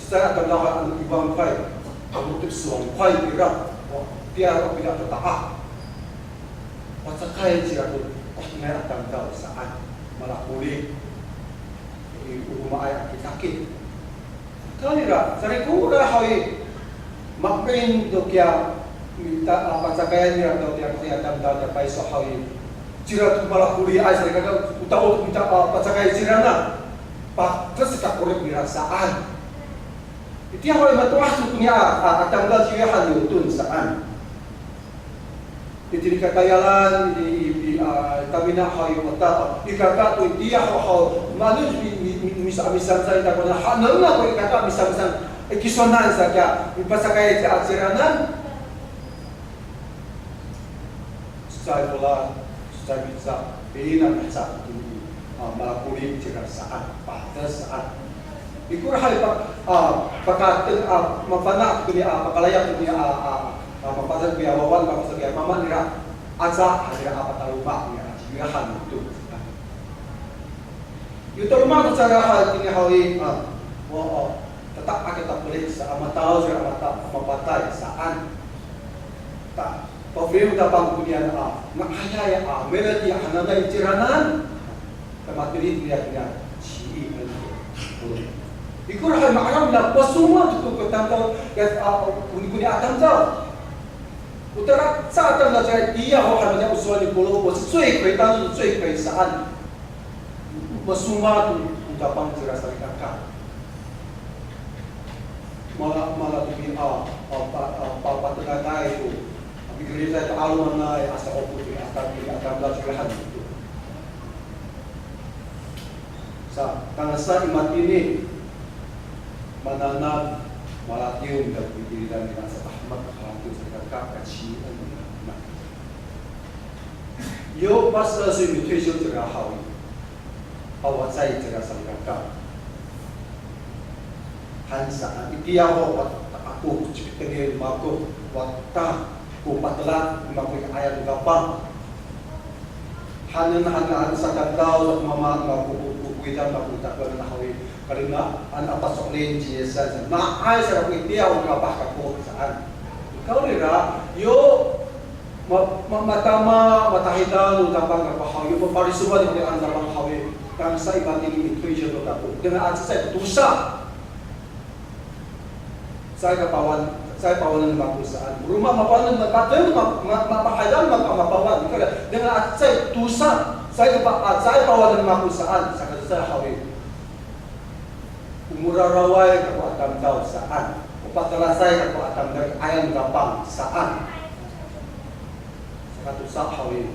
Cecay a tamdaw ano iwangkay, ano tepswangkay nira, o, tiya ko pina tata'a. Pacakay cira ko, postingay a tamdaw saan, malakoli. I, o romaay a kitakit. Kanira, sarikora haw i, ma'emin to kiya, mita, a, pacakayan nira to kiya, kiya tamdaw, kiya payso haw i. Cira to malakoliay, sarikaka, o tao to mita, a, pacakay cira na. Pates ka korek nira saan. Itiya haw i mato'as to niya, a, a, tamdaw ci Yohan Newton saan. Itini katayalan, i, i, i, a, tamina haw i wata, ikaka to itiya haw, haw, manu mi, mi, mi, misa, misamsam i takowanan, hananay ko ikaka misamsam, i kisonan sa kiya, mipasakay ci, a, ciranan. Cecay Pola, cecay Mica, ina miheca itini, a, malakoli cira saan, pades saan. Ikor hay pa, a, pakateng, a, mafana' to koni, a, pakalayak to koni, a, a, a, mapateng koya wawa, mapateng koya mama nira, aca, a, nira a pataloma' nira, a, ci Yohan to. Yo taloma' to cara ha itini haw i, a, wa, a, tata a kita pelit sa, a, matalaw sa, a, mata, mapatay saan. Ta, pafeliw tapang koniyan a, nga'ayay a, melati hananay ciranan. Ta mateli koniyan koniyan, ci i, a, ikor hay ma'araw na pasoma to ko tamdaw, ya, a, koni koni a tamdaw. O tara sa a tamdaw sa itiya ho hananay o sowal ni Polo, o 是罪魁, 当时是罪魁 saan. Masoma to, to tapang cira salikaka. Mala, mala to i, a, a, pa, a, pa, patengatay to. A, mikerid to 'alomanay, a, sa'opo to i, a, tamdaw, a, tamdaw cira han to. Sa, tangasa i matini, mananam, malatiw, mita pitilidan nira sa tahemek, malatiw salikaka, kacian nira. Yo, pasal so i mituysiw cira haw i. Pawacay cira salikaka. Han saan, itiya ho, wata ako, ko cikitengil mako, wata ko patelak mako i 'ayaw no kapang. Hanen, hanen, hanen sa tamdaw, sa mama mako, ko, ko, ko, kowidan mako, takowanan haw i, karina, an apa so'elin ci Yisan, sa, nga'ay sa ko itiya ho kapah kako saan. Ikawrira, yo, Ma, ma, matama, matahidang no tapang kako haw i, maparisowan ko niyaan tapang haw i, tangasa i matini mituysiw to kako. Dengan a cecay ko tosa. Caay ka pawan, caay pawanen mako saan. Roma mapawanen, ma, ma, ma, ma, mahidang, ma, ma, mapawan. Ikawrira, dengan a cecay ko tosa. Caay ka pa, a, caay pawanen mako saan. Saka cecay haw i. O moraraway kako a tamdaw saan. O patelasay kako a tamdaw i 'ayaw no kapang saan. Saka tosa haw i.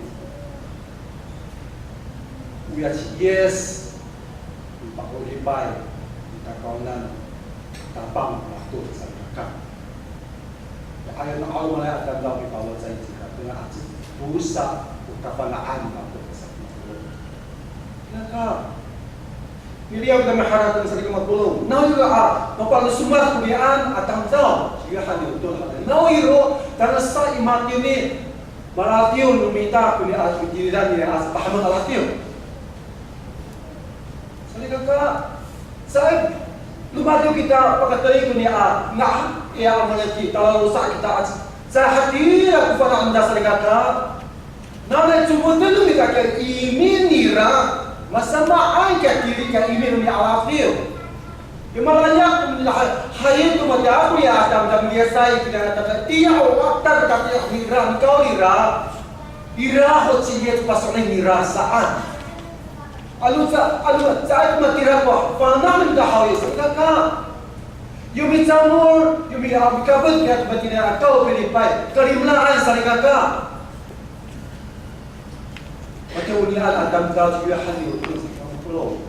Oya ci Yis, mipa'oripay, mitakawanan, tapang, mato, salikaka. Ya, 'ayaw no 'alomanay a tamdaw mipawacay cira, dengan a cecay tosa, o kafana'an, mato, salikaka. Naka, miliyaw kita miharateng salikaka mapolong. Nawiro a, mapalosomad ko niyaan a tamdaw. Saka han yo to, nawiro, tangasa i matini, malatiw no mita ko niya a pitilidan nira a tahemek a latiw. Salikaka, caay, lomatiw kita pakateli ko niya a, nga, iya a malaki, talalosa' kita a, caay hatira ko fana' nira salikaka. Nanay comoden no mita kiya imi nira, masamaanay kiya tiri kiya imi no niya a latiw. Yo malayak ko nira ha, hayi to matiya ako ya a tamdaw miliyasay kina a tamdaw, tiya o watar tatiya nira, nikawrira. Ira ho ci Yis paso'elin nira saan. Ano ca, ano caay ko matira ko fana' nira haw i, salikaka. Yo micamol, yo mi, a, mikapot kiya to matini a kaw Pilipay, kalimelaay salikaka. Matiya o niyaan a tamdaw ci Yohani o tolo saka polo'.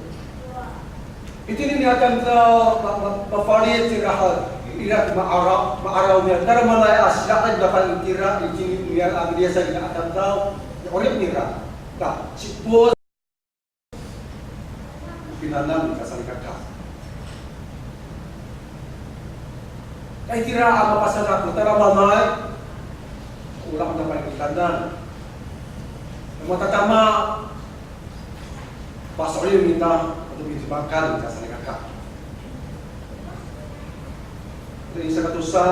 Itini niyaan a tamdaw, ma, ma, mafalit cira ha, ira ma'araw, ma'araw nira. Tadamaanay a sida'it dapan itira, itini niyaan a miliyasay niyaan a tamdaw, 'orip nira. Ta, sipos pinanam nika salikaka. Kay tira a mapasadak ko tadamaanay, ora ko dapan kitanan. Matatama, paso'elin nita, ato midimakan nika salikaka. Ato i saka tosa,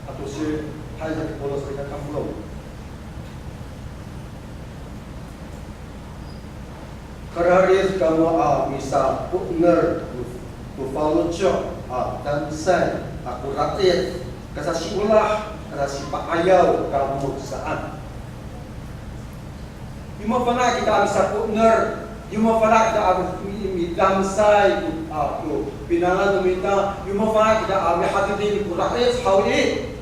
ato si, hay saka polo' salikaka polo'. Kararid kamo a misapo'ener to faloco' a damsay a kora'it, kasasiolah, kasasipa'ayaw kamo saan. Yo mafana' kita a misapo'ener, yo mafana' kita a mi, midamsay, a, to pinangan no mita, yo mafana' kita a mihatini kora'it haw i,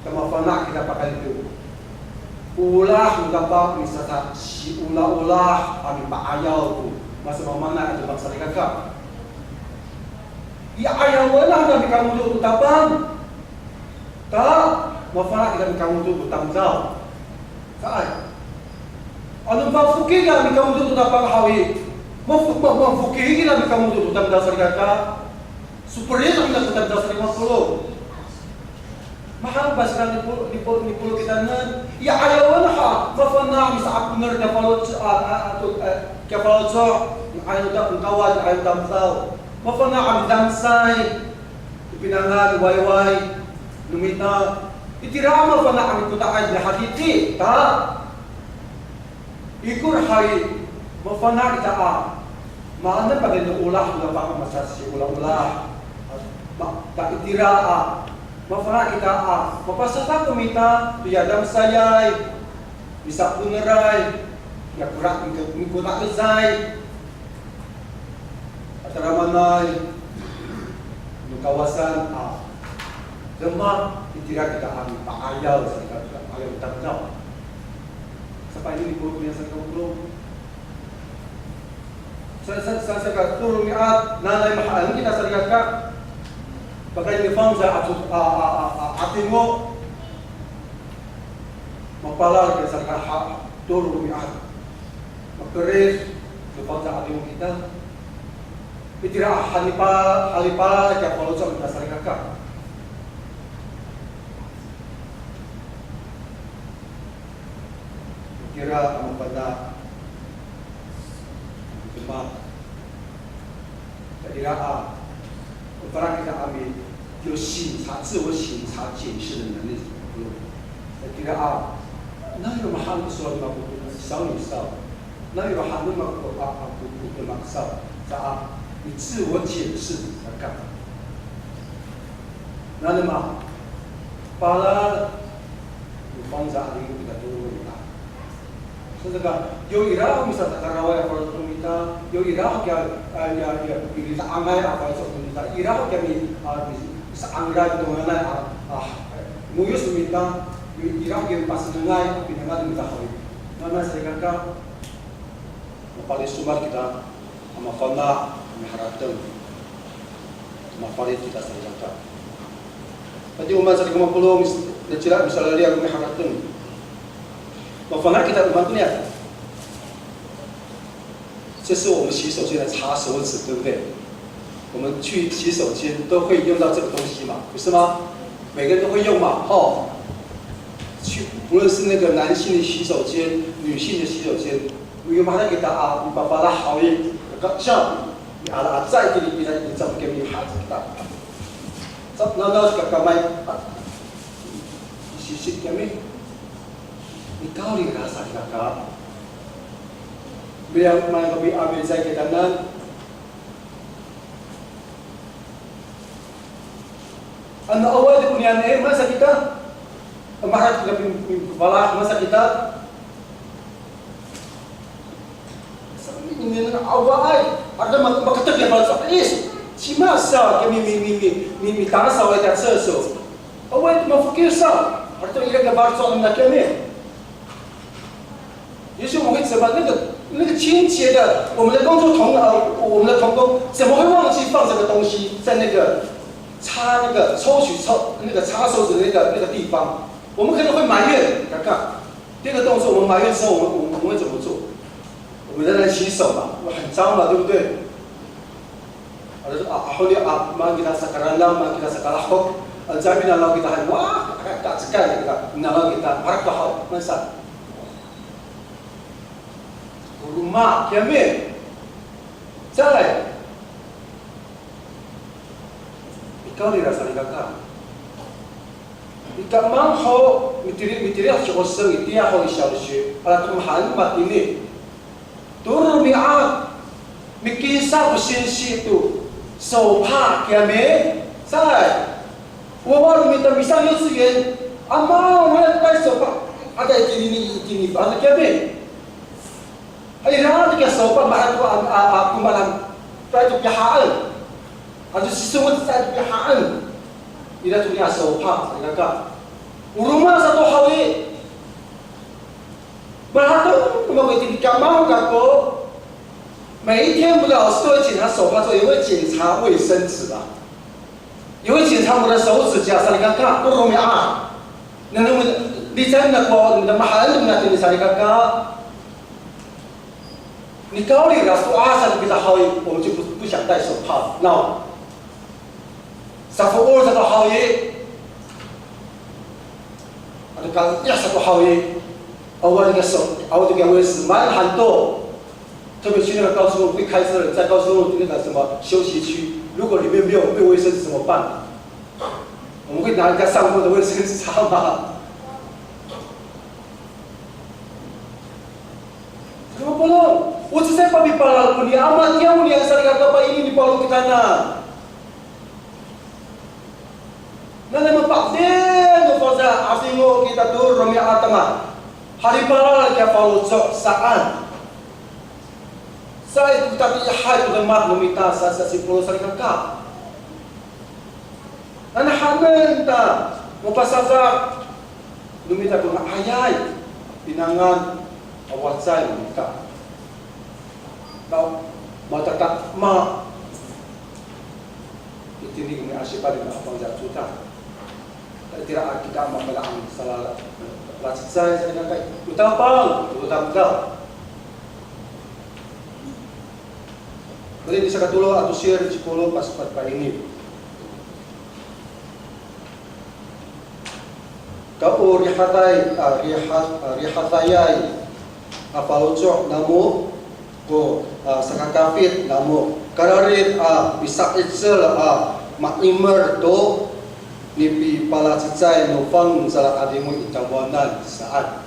ta mafana' kita pakayni to Olah no Tapang misasasiolaolah a mipa'ayaw to masamaamaanay a demak salikaka. I 'ayawan a mikangodo to Tapang. Ta, mafana' kita mikangodo to tamdaw. Saan. Ano mafokil a mikangodo to Tapang haw i, mafo-, ma-, mafokil a mikangodo to tamdaw salikaka. Soperid kita to tamdaw salikaka. Mahaen pasira ni Polo, ni Polo, ni Polo kitanan. I 'ayawan ha, mafana' misa'aponer kiya faloco', a, a, ato, e, kiya faloco', i 'ayaw no Tapang, kawad, i 'ayaw no tamdaw. Mafana' a midamsay. Pinangan, wayway no mita. Itira mafana' a mikota'ay nahadidi, ta. Ikor hay, mafana' kita a maanen pati no olah no Tapang a masasiolaolah. Ma-, ta itira a mafana' kita a mapasadak no mita to ya damsayay, misa'aponeray, ya kora-, miko-, mikota'esay. A tadamaanay no kawasan a demak, itira kita a mipa'ayaw salikaka, 'ayaw tamdaw. Sapaini ni Polo, salikaka. Sa, sa, sa, saka tolo romi'ad, nanay mahaen kita salikaka. Pakayni fangcal a, a, a, a, a 'adingo. Mapalal kita salikaka, tolo romi'ad. Makerid, no fangcal a 'adingo kita. Itira a halipa, halipa, kiya faloco' kita salikaka. Itira a mafana' demak. Itira a, o, para kita a mi, 有省察、自我省察、检视的能力。Itira a, nano mahaen ko sowal mako to 小女 saw, nano mahaen mako to a, a, ko, ko demak saw, sa a, 你自我检视 saka. Nano ma, palal, no fangcal a 'adingo kita tolo romi'ad. Saka, yo ira ho misatakaraway a faloco' no mita, yo ira ho kiya, a, ya, ya, milita'angay a faloco' no mita, ira ho kiya mi, a, mi, misa'angay to nganan a, a, ngoyos no mita, yo ira ho kiya mipasenengay a pinangan no mita haw i. Nanay salikaka, maparisomad kita, a mafana', a miharateng. Mafalit kita salikaka. Tadi o maan sa ko mapolong, nacila misalaliya ko miharateng. Mafana' kita o maan koniya. 这是我们洗手间的擦手纸，对不对？我们去洗手间都会用到这个东西嘛，不是吗？每个人都会用嘛，吼。去，不论是那个男性的洗手间、女性的洗手间，有没有 kita a mipafalah haw i, ka, siya, miala aca itini, ina, ina, sa kami hati kita. Sa, nanaw sa kakamay, a, sisip kami. Nikawrira salikaka. Bilang man kami a milicay kitanan. Ano awaay to konian i, masa kita? Maharateng kita pin-, pin-, pala, masa kita? Sa ini, ini, awaay. Ada mak-, makatek ya, pala sa, is. Cima sa kami mi, mi, mi, mi, mitang sa, awaay, ta seso. Awaay, mafokil sa. Harateng ira ko faloco' no mita kami. 也许我们会怎么，那个，那个清洁的，我们的工作同，呃，我们的同工怎么会忘记放这个东西在那个擦那个抽取抽那个擦手指的那个那个地方？我们可能会埋怨，看看这个动作，我们埋怨之后，我们我们我们会怎么做？我们仍然洗手嘛，我很脏嘛，对不对？ Ano, a, aho ni, a, maan kita sakaralam, maan kita sakalahok. Ano caay minangaw kita han, wa, ka, ka, cekay kita, minangaw kita, marak to haw, masa. Ko roma kiyami. Caay. Nikawrira salikaka. Ika maan ho, mitiri, mitiri ho singoseng itiya ho i 小学, ala ko mahaen matini. Tolo romi'ad, mikinsa ko singsi to, 手帕 kiyami, caay. Wawa no mita misang 幼稚园, ama, wala tay 手帕, ada itini, itini, ano kiyami. Hay, ira to kiya 手帕, mahaen to a, a, a, komaen, caay to pihaen. Ato sisowal caay to pihaen. Ira to kiya 手帕, salikaka. O roma sato haw i. Mahato, 我们会听讲嘛，我讲过，每一天我们老师都会检查手帕之后，也会检查卫生纸啊，也会检查我们的手指甲，salikaka, ko romi'ad. Na, na, licay na ko, na mahaen na tini salikaka. Nikawrira, so asa kita haw i, 我们就不，不想戴手帕。那 Safo'ol sato haw i. Ato ka, ya sato haw i. Awa to kiya so, awa to kiya 卫生纸, 满满都。特别去那个高速公路，会开车的人在高速公路那个什么休息区，如果里面没有，没有卫生纸怎么办？我们会拿人家上过的卫生纸擦吗？Salikaka, o cecay papipalal ko ni ama, tiya ko ni salikaka, paini nipalal kitanan. Nanay mapa'edil no fangcal, 'Asingo kita to romi'ad tama. Halipalal kiya faloco' saan. Sa i ko tatiihay to demak no mita sa, sa sipolo salikaka. Nanay hanen ta, mapasazak no mita ko nga'ayay, pinangan a wacay no mita. Taw, matatama. Itini ko miasipad no fangcal codad. Itira a kita mafana' a misalalacecay salikaka i. O Tapang, o Tapang. Mali ni sakatolo a tosir, sipolo, pasepat, paini. Ka o rihaday, a, riha-, a, rihadayay a faloco' namo, ko, a, sakakafit namo, kararid a pisa'icel a ma'imer to nipipalacecay no fangcal a 'Adingo i tamowanan saan.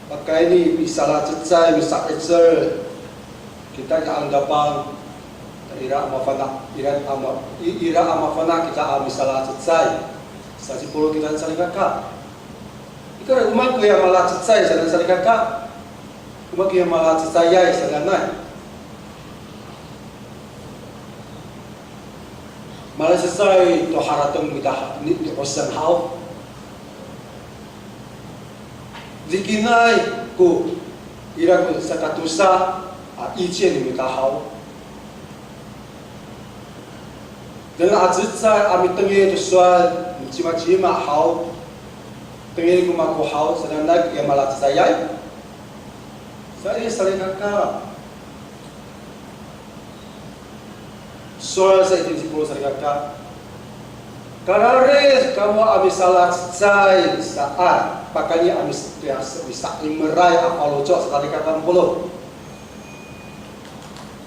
Pakayni pisalacecay, misa'icel kita i andapang, ira a mafana', ira a ma-, i-, ira a mafana' kita a misalacecay. Sa sipolo kita salikaka. Ikara, o maan koya malacecay sa salikaka. O maan koya malacecayay sanay. Malacecay to harateng mita ni, ni 'Oseng haw. Likinay ko ira ko sakatosa a 意见 no mita haw. Dengan a cecay a mitengil to sowal, cimacima haw. Tengil ko mako haw, sanay koya malacecayay. Sa i salikaka. Sowal sa itini sipolo salikaka. Kararid kamo a misalacecay saan, pakayni a mis-, misa'imeray a faloco' salikaka no polong.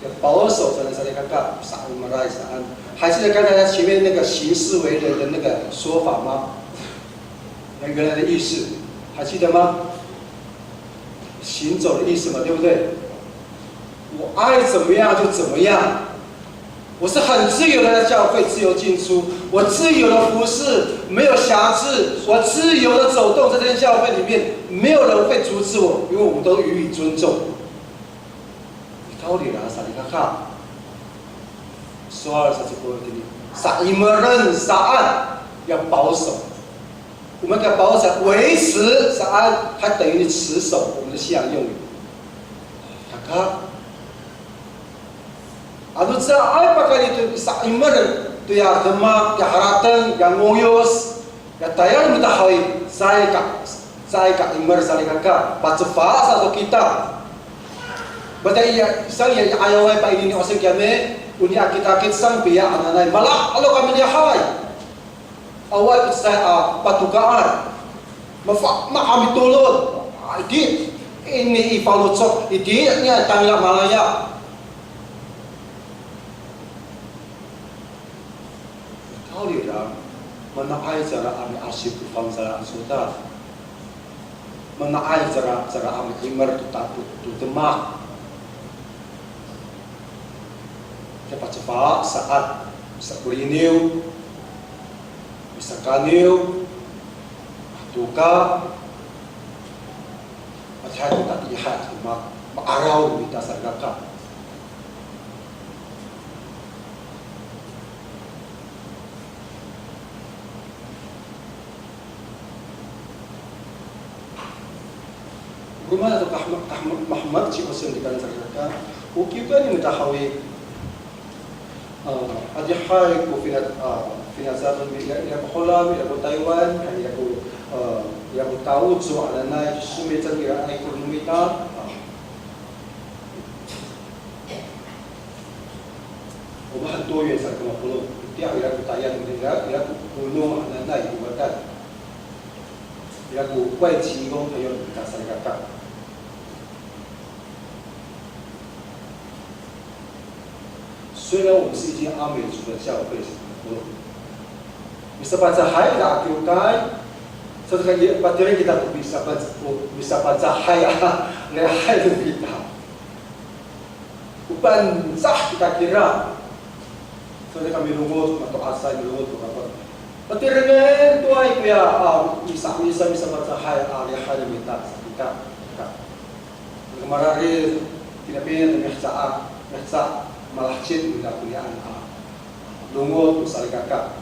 Ya, 保守 sa salikaka, misa'imeray saan. 还记得刚才他前面那个行事为人的那个说法吗？那原来的意思还记得吗？行走的意思嘛，对不对？我爱怎么样就怎么样，我是很自由的在教会自由进出，我自由的服侍，没有辖制，我自由的走动在这间教会里面，没有人会阻止我，因为我们都予以尊重。Nikawrira salikaka. Sowal sa ci Paul tini, sa'imeren saan, 要保守。 我们的保守维持 saan, 它等于持守我们的信仰用语。Saka, ano caay pakayni to sa'imeren to ya demak, ya harateng, ya ngoyos, ya tayal mita haw i, caay ka, caay ka imer salikaka, pacefa sato kita. Mata iya, saan iya, i 'ayaway paini ni Oseng kiyami, o niya kitakit saan piya hananay, mala'alo kami liyahay. Awaay ko cecay a patokaan. Mafa-, mahamitolon. Iti, ini i faloco', iti, ini a tangila malaya. Nikawrira, mana'ay cara a miasip to fangcalay a codad. Mana'ay cara, cara a mi'imer to ta-, to, to demak. Capacafa saan, misakoliniw, misakaniw, matoka, matihay to tatiihay a demak, ma'araw mita salikaka. Roma to kahma-, kahma-, mahemek ci Osen tikanan salikaka. O kiwkay no mita haw i, a, adihay ko fina-, a, finacadan, ira, ira ko Holam, ira ko Taywan, ira ko, a, ira ko Taoco hananay, somicen ira ay ko no mita. A. O mahaen to yo salikaka mapolong. Itiya ira ko tayal, ira, ira ko 'onong hananay, o watan. Ira ko 外籍移工 hayo no mita salikaka. 虽然我们是一间阿美族的教会，misaPangcahay kita a kiwkay, saka patireng kita to misaPang-, misaPangcahay a lihay no mita. O Pangcah kita kira. Saka milongoc, mato'asay milongoc to kapot. Patirengen to ay koya, a, misa, misa, misaPangcahay a lihay no mita, sa kita. Mararid, pinapin, miheca, miheca, malahecid, mita konian, a, longoc to salikaka.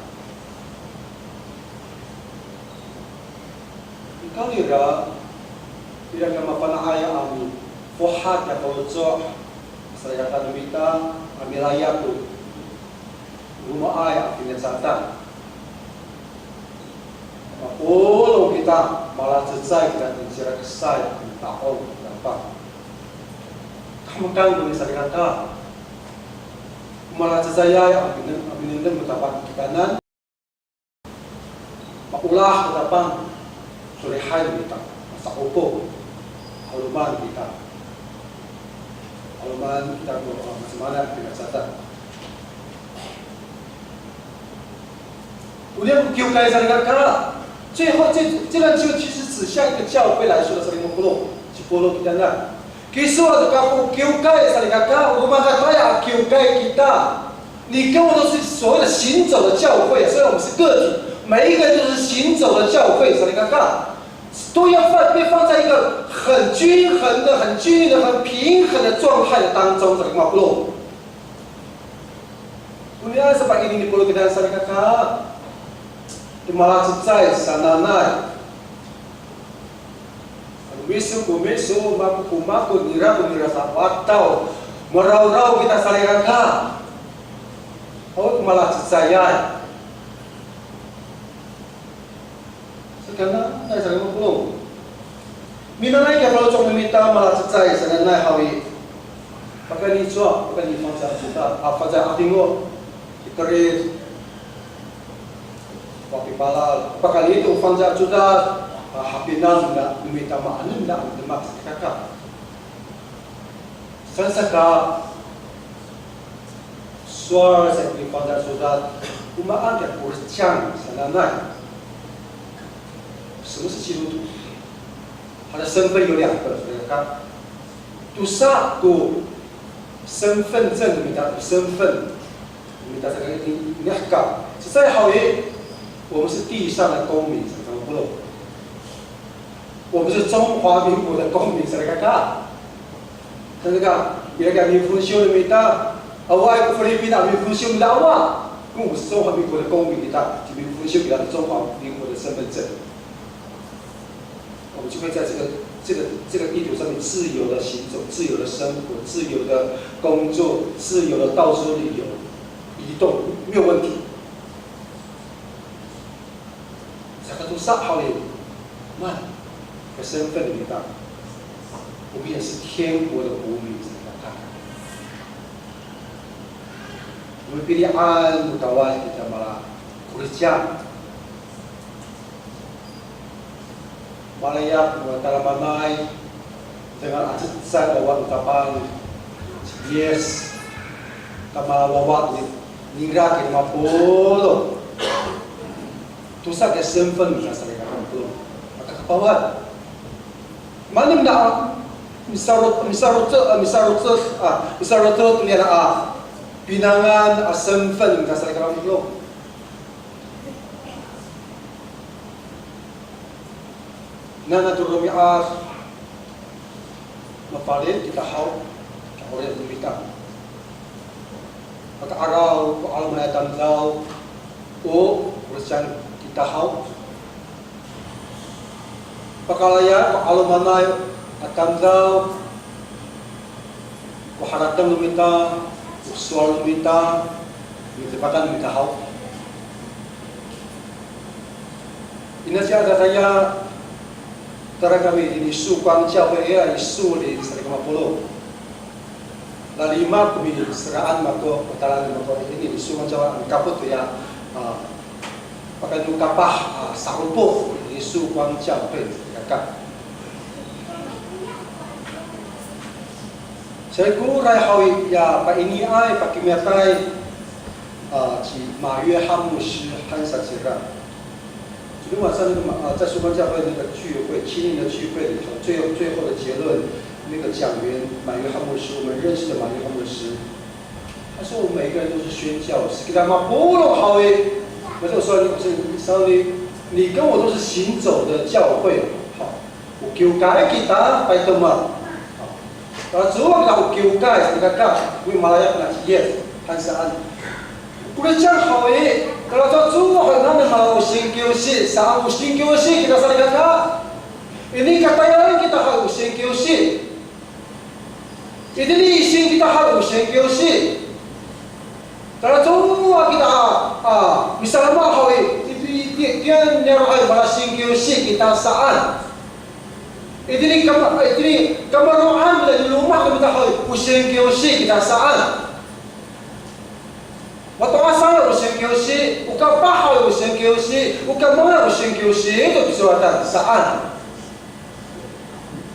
Nikawrira, ira ko mafana'ay a mifohat ya faloco', salikaka no mita, a milayap to romaay a finacadan. Mapolong kita, malacecay kita, misilakesay a mita'ong to Tapang. Kahemekan ko ni salikaka. Malacecayay a mine-, a minengneng to Tapang kitanan. Maolah ko Tapang, solihay no mita, masa'opo, 'aloman kita. 'Aloman kita ko, a, masamaanay a finacadan. Onian ko kiwkay salikaka, 最后这，这段经文其实指向一个教会来说的，salikaka mapolong, ci Paolo kitanan. Kiso ato kako kiwkay salikaka, o makatayal a kiwkay kita. 你跟我都是所谓的行走的教会，虽然我们是个体，每一个人都是行走的教会，salikaka，都要放，被放在一个很均衡的、很均衡的、很平衡的状态的当中，salikaka mapolong. Onian sa pa'ini ni Paolo kitanan salikaka, to malacecay sananay. Ano miso ko miso, mako ko mako, nira ko nira sa wataw, marawraw kita salikaka. Awa ko malacecayay. Saka na, nai salikaka mapolong. Minanay kiya faloco' no mita malacecay sananay haw i. Pakayni cowa, pakayni fangcal codad, a, fangcal a 'adingo. Ikerid. Wa pipalal. Pakayni to fangcal codad, a, hapinang no mita maanen a demak salikaka. Saan sa ka, sowal sa ko fangcal codad, o maan kiya ko recang sananay. 什么是基督徒？他的身份有两个，salikaka. Tosa ko 身份证 no mita, 身份 no mita, salikaka, i, i, i, ka. Cecay haw i, 我们是地上的公民，salikaka mapolong. 我们是中华民国的公民，salikaka. Salikaka, ira ko mifongsiw no mita, awaay ko Filipina a mifongsiw no mita, awa. 跟我们是中华民国的公民 kita, ci mifongsiw kita 中华民国的身份证。我们就会在这个，这个，这个地球上面自由的行走，自由的生活，自由的工作，自由的到处旅游、移动，没有问题。 Saka tosa haw i, maan ko 身份 no mita. 我们也是天国的国民，salikaka. O mipili'an no Kawas kita mala ko recang. Malayap no tadamaanay, dengan a cecay wawa no Tapang, Yis, tama wawa ni, nira kini mapolong. Tosa ko 身份 no mita salikaka mapolong. Aka kapawan. Maanen a, misaro', misaro', a, misaro', a, misaro' to nira a pinangan a 身份 no mita salikaka mapolong. Nana to romi'ad, mafalic kita haw, ka'orip no mita. Paka'araw ko 'alomanay a tamdaw, o, o recang kita haw. Pakalaya ko 'alomanay, A tamdaw ko harateng no mita, ko sowal no mita, mitepatan no mita haw. Ina siya tataya, tara kami itini 曙光教会 a i 树林 salikama polong. Lalima ko miseraan mako, o tala mako itini 曙光教会 a mikapot to ya, a, pakayni kapah, a, sa'opo itini 曙光教会 kaka. Saka ikoray haw i, ya painiay, pakimiyatay, a, ci 马约翰牧师 han sa cira. 昨天晚上那个马，啊，在曙光教会那个聚会，青年的聚会里头，最后，最后的结论，那个讲员马约翰牧师，我们认识的马约翰牧师，他说我们每个人都是宣教师，给他们不落好诶。可是我说，我说，你，你跟我都是行走的教会，好， O kiwkay kita, paytemek. Talacowa kita o kiwkay, salikaka, o malayapan a ci Yis, han saan. Ko ricang haw i, talacowa han, nani mala o singkiwsi, saan o singkiwsi kita salikaka. Ini katayalan kita haw o singkiwsi. Itini ising kita haw o singkiwsi. Talacowa kita a, a, misalama haw i, iti, iti, tiya niyaro'ay mala singkiwsi kita saan. Itini kama, itini kamaro'an mita i loma' no mita haw i, o singkiwsi kita saan. Mato'asay o singkiwsi, o kapah haw i o singkiwsi, o kamangan o singkiwsi, to pisowatan saan.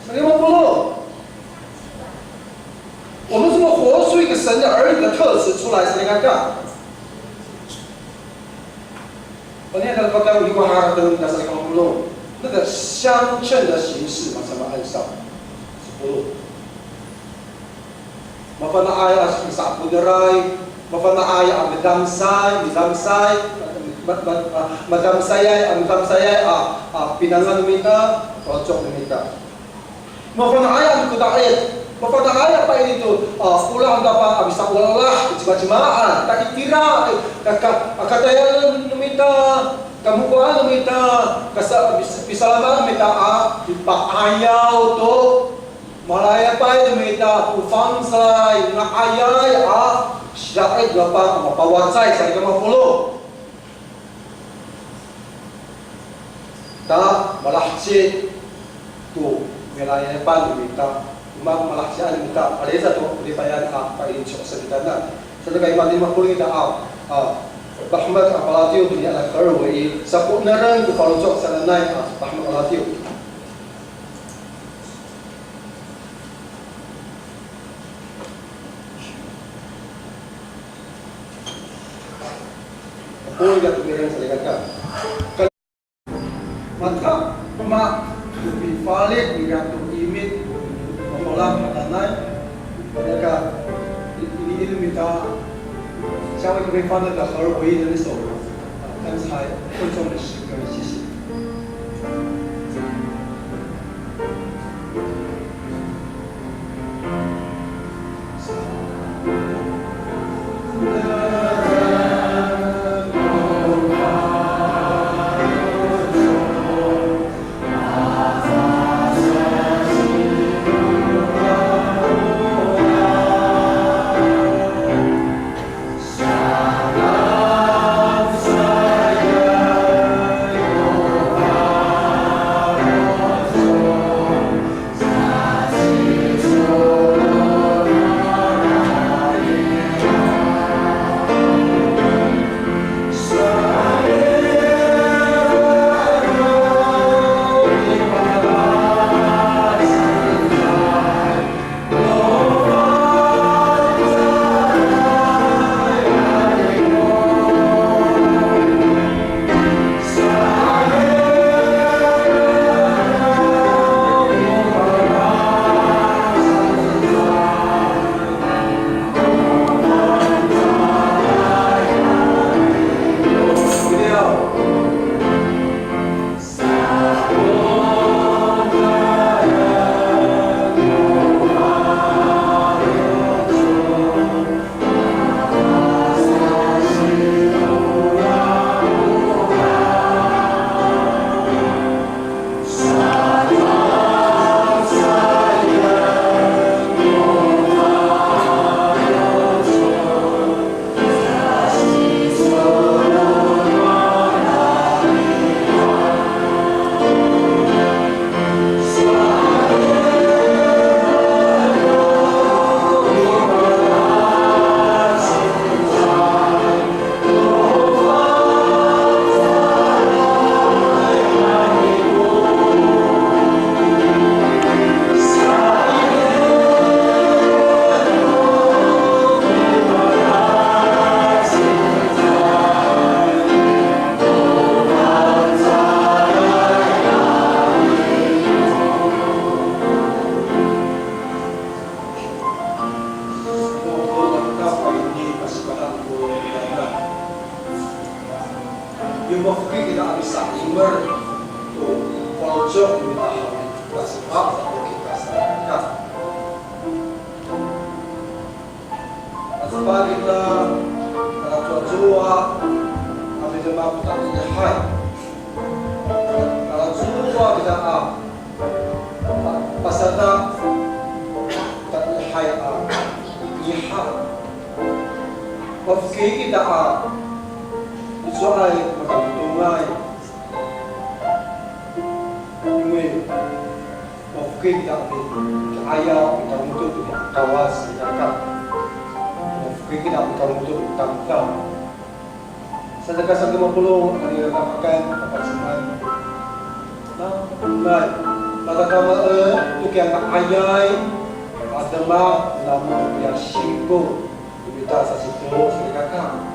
Salikaka polong. 我们怎么活出一个神的儿女的特质出来？Salikaka. 那个乡镇的形式嘛，什么按上，是不？ Mafana'ay a misaponeray, mafana'ay a midamsay, midamsay, ma, ma, ma, madamsayay, a midamsayay a, a pinangan no mita, a faloco' no mita. Mafana'ay a mikoda'it, mafana'ay a paini to, a olah no Tapang a misaolah, cimacimaan, ta itira, ka, ka, a katayalan no mita, kamokoan no mita, kasa, pis, pisalaman no mita a mipa'ayaw to malayapay no mita ko fangcalay nga'ayay a sida'it no Tapang a mapawacay, salikaka mapolong. Ta malaheci ko milayapan no mita, o ma, malahecian no mita, palisa to kolipayan a paico sa kitanan. Saka i, matiya mapolong ita a, a, pahemek a palatiyo tonian a kalowid i, sapo'enereng ko faloco' sananay a pahemek a palatiyo. Apo ira to ira salikaka. Mata, ma, mipalid ira to imit, makolang matanay, ira ka, i, i, ira mita, 教会这边放那个合而为一的那首歌，啊，刚才会众的诗歌，谢谢。Mafokil kita a misa'omer to faloco' no mita haw i, tasepat to kita salikaka. Tasepat kita, talacowacowa a midemak to tatiihay. Talacowacowa kita a pasadak to tatiihay a ngiha. Mafokil kita a icowaay ko matatodongay. 因为 mafokil kita a mi'ayaw, mitangodo to Kawas, salikaka. Mafokil kita a mitangodo to tamdaw. Salikaka, saka mapolong a nira kapakan, kapaciman. Na, na, matatama, e, to kiya nga'ayay a demak namo koya singko. Mita sasito, salikaka.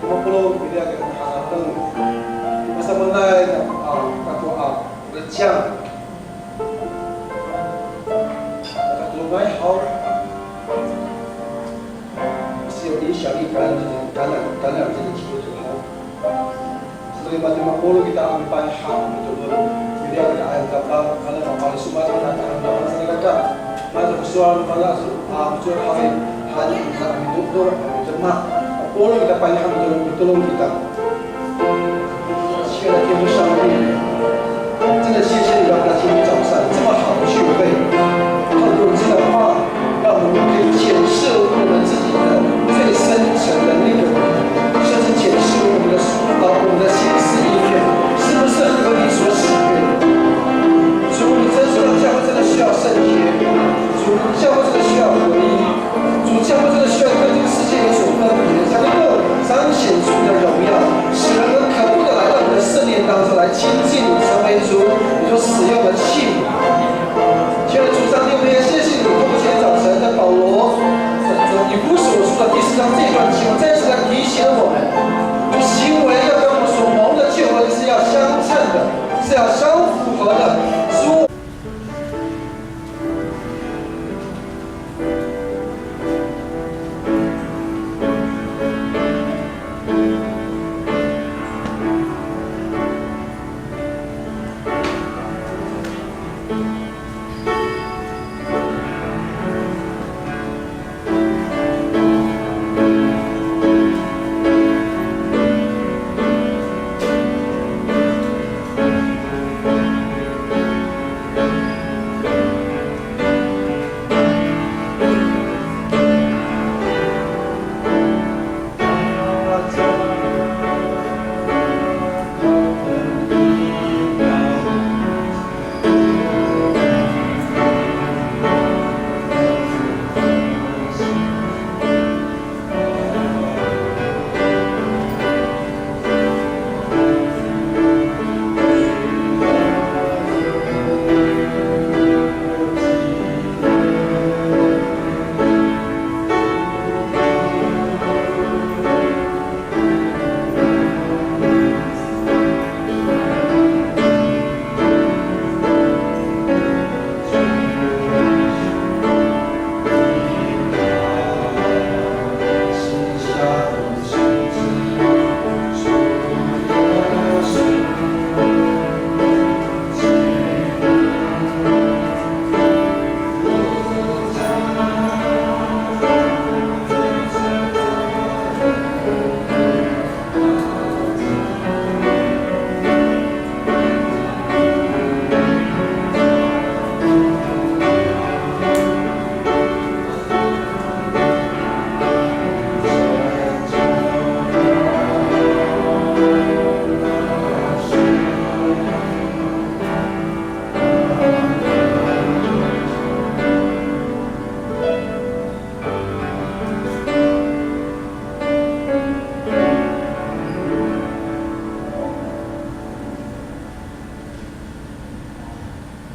Mapolong, ira ko maharateng. Masamaanay, a, kako a recang. Makatodongay haw. 是有影响力感染，感染，感染这个基督徒。所以 mapolong kita a mipalal, mitolon. Ira ko ayam kapang, kana mapalal, sowal, kana, kana, salikaka. Mana ko sowal, mana so, a, sowal, hari, hari, kita mitolon, a, mitolon. Mapolong kita palal, mitolon, mitolon kita. 亲爱的天父上帝，真的谢谢你让我们今天早上这么好的聚会，透过你的话，让我们可以检视我们自己的最深层的那个，甚至检视我们的，啊，我们的心思意念是不是合你所喜悦的。主，你真知道教会真的需要圣洁，主，教会真的需要合一。 主，教会这个需要跟这个世界有所分别，才能够彰显主的荣耀，使人能渴慕的来到你的圣殿当中来亲近你，成为主你所使用的器皿。亲爱的主上帝，我们也谢谢你，透过今天早晨的保罗，以弗所书的第四章这一段经文，再次来提醒我们，就行为要跟我们所蒙的救恩是要相称的，是要相符合的。主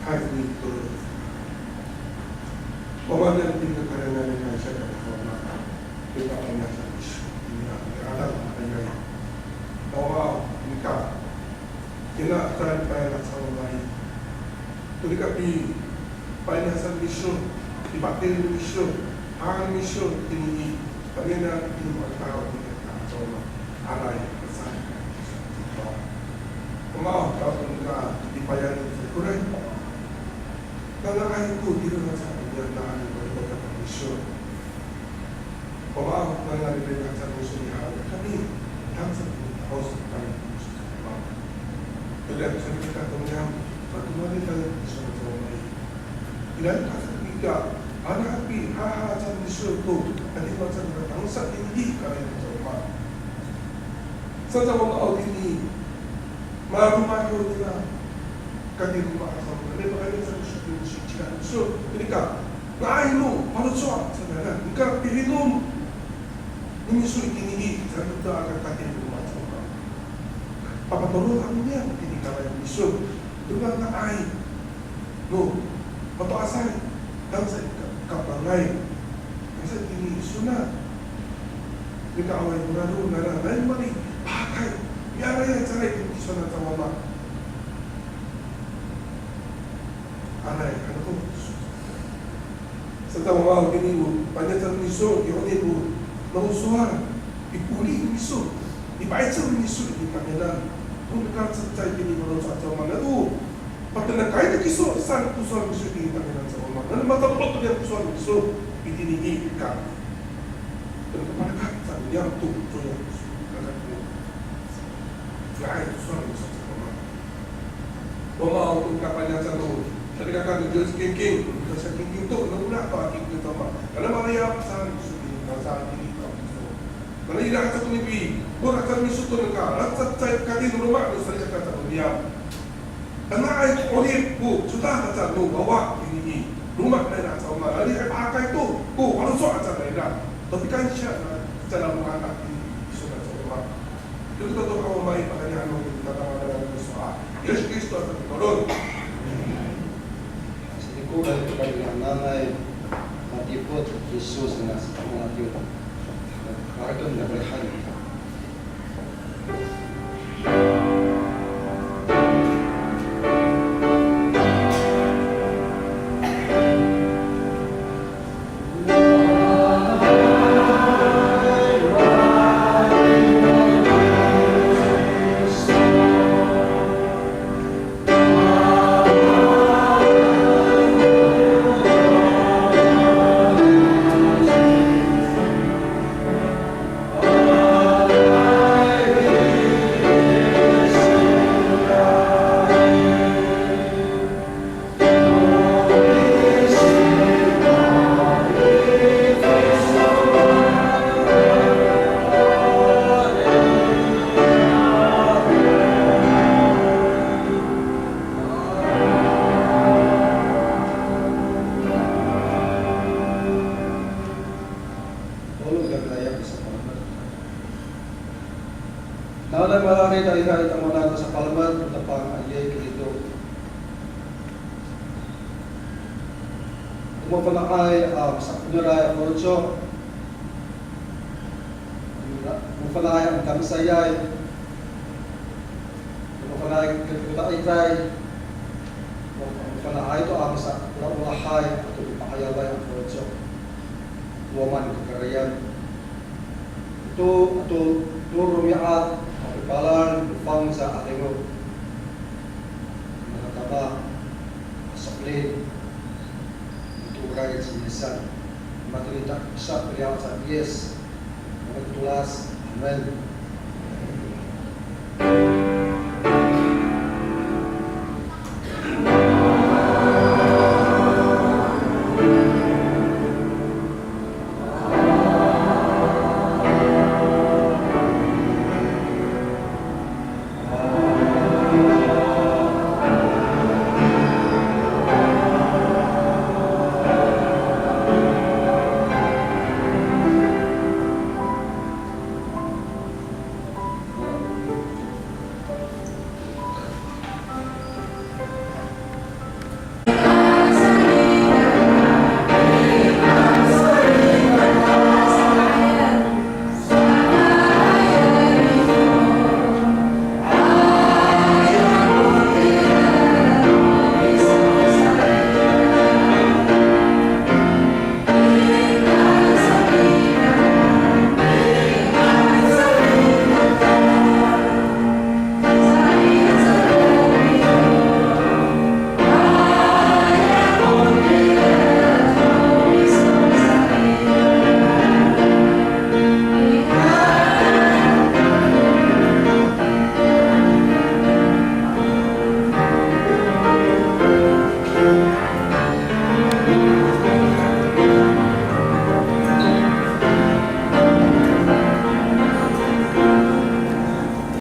，Hay, ito. Wama niyam i kakarayan a mikansiya to Wama. Nika painasa miso. Ina, ina, ina, ina. Wama, nika. Ina, ina, ina, ina, ina. To nika pi, painasa miso. Pipateli miso. Hangan miso. Ini, i, pangena, ini, makatao, nika, to Wama. Aray, saan. Mao, ka nika lipayani sa koray. Tanga'ay ko tireng aca a miyana'an i, malipat aca miso. Mao, tanga'ay ko tireng aca miso i, haw kami, tangsa ko ta'os kami miso. Mao. Ira, salikaka to niyam, matomali kami miso sa Wama i. Ira, ka salikaka, ana hapi, haha aca miso to, adino aca nika tangsa itini i, kami miso sa Wama. Sa, sa Wama aw itini, maloma ho nira, katiroma aca, nani pakayni sa miso, miso, cira miso, nika, nga'ay no faloco' sa nira, nika pihinom no miso itini i, sa nika katiroma aca. Papatorod ako niyam itini i kanga'ay no miso, nika nga'ay no mato'asay, tangsa i ka, kapangay, tangsa itini i sona. Nika awaay ko nano nara nai malipahakay, miarayay caay itini i sona sa Wama. Aray, ano to? Sa Wama aw itini o, paniyacan miso, i honi ko, no sowal, i poli miso, i pa'icel miso, i tamiyanan. Ko nika cecay itini faloco' aca Wama, nano patenekay to kiso saan ko sowal miso itini tamiyanan sa Wama. Nano matalok to niyam ko sowal miso itini i, nika. Tano kapalekat sa niyam to, to niyam to. Nga'ay to sowal miso sa Wama. Wama aw to kapaniyacan no, salikaka no Diyos kingking, no sa kingking to, no ora to a kingking to Wama. Nano marayap saan miso itini, saan itini to miso. Nano ira aca to nipi, bor aca miso to nika, lac cecay kati no loma' no salikaka aca no niyam. Tanga'ay ko 'orip ko codad aca no wawa itini i loma' nira aca Wama, nani hay pahakay to ko faloco' aca nira. To pikansiya na, cangra loma' itini i sona aca Wama. Ira to to haw Wama i, pakayni ano i, tatanganan no miso a Yis Kristo a mitolon. Sinikolay ko pakaynien nanay, matipot Yisus na sa Matyu. Maraken na kalihan. Nanay mararid a ira i tamowanan ko sapalemed no Tapang a i Kirido. O mafana'ay a masakoneray a faloco', o mafana'ay a mikamisayay, o mafana'ay a kata'iray, o mafana'ay to a masaolaolahay ato mipa'ayaway a faloco' to Wama no kakarayan. Ato, ato, to romi'ad a pipalal no Fangcal a 'Adingo. Makatama a so'elin, mitooray ci Yisan. Mato ni ta, sa peliyaw aca Yis, matolas. Amin.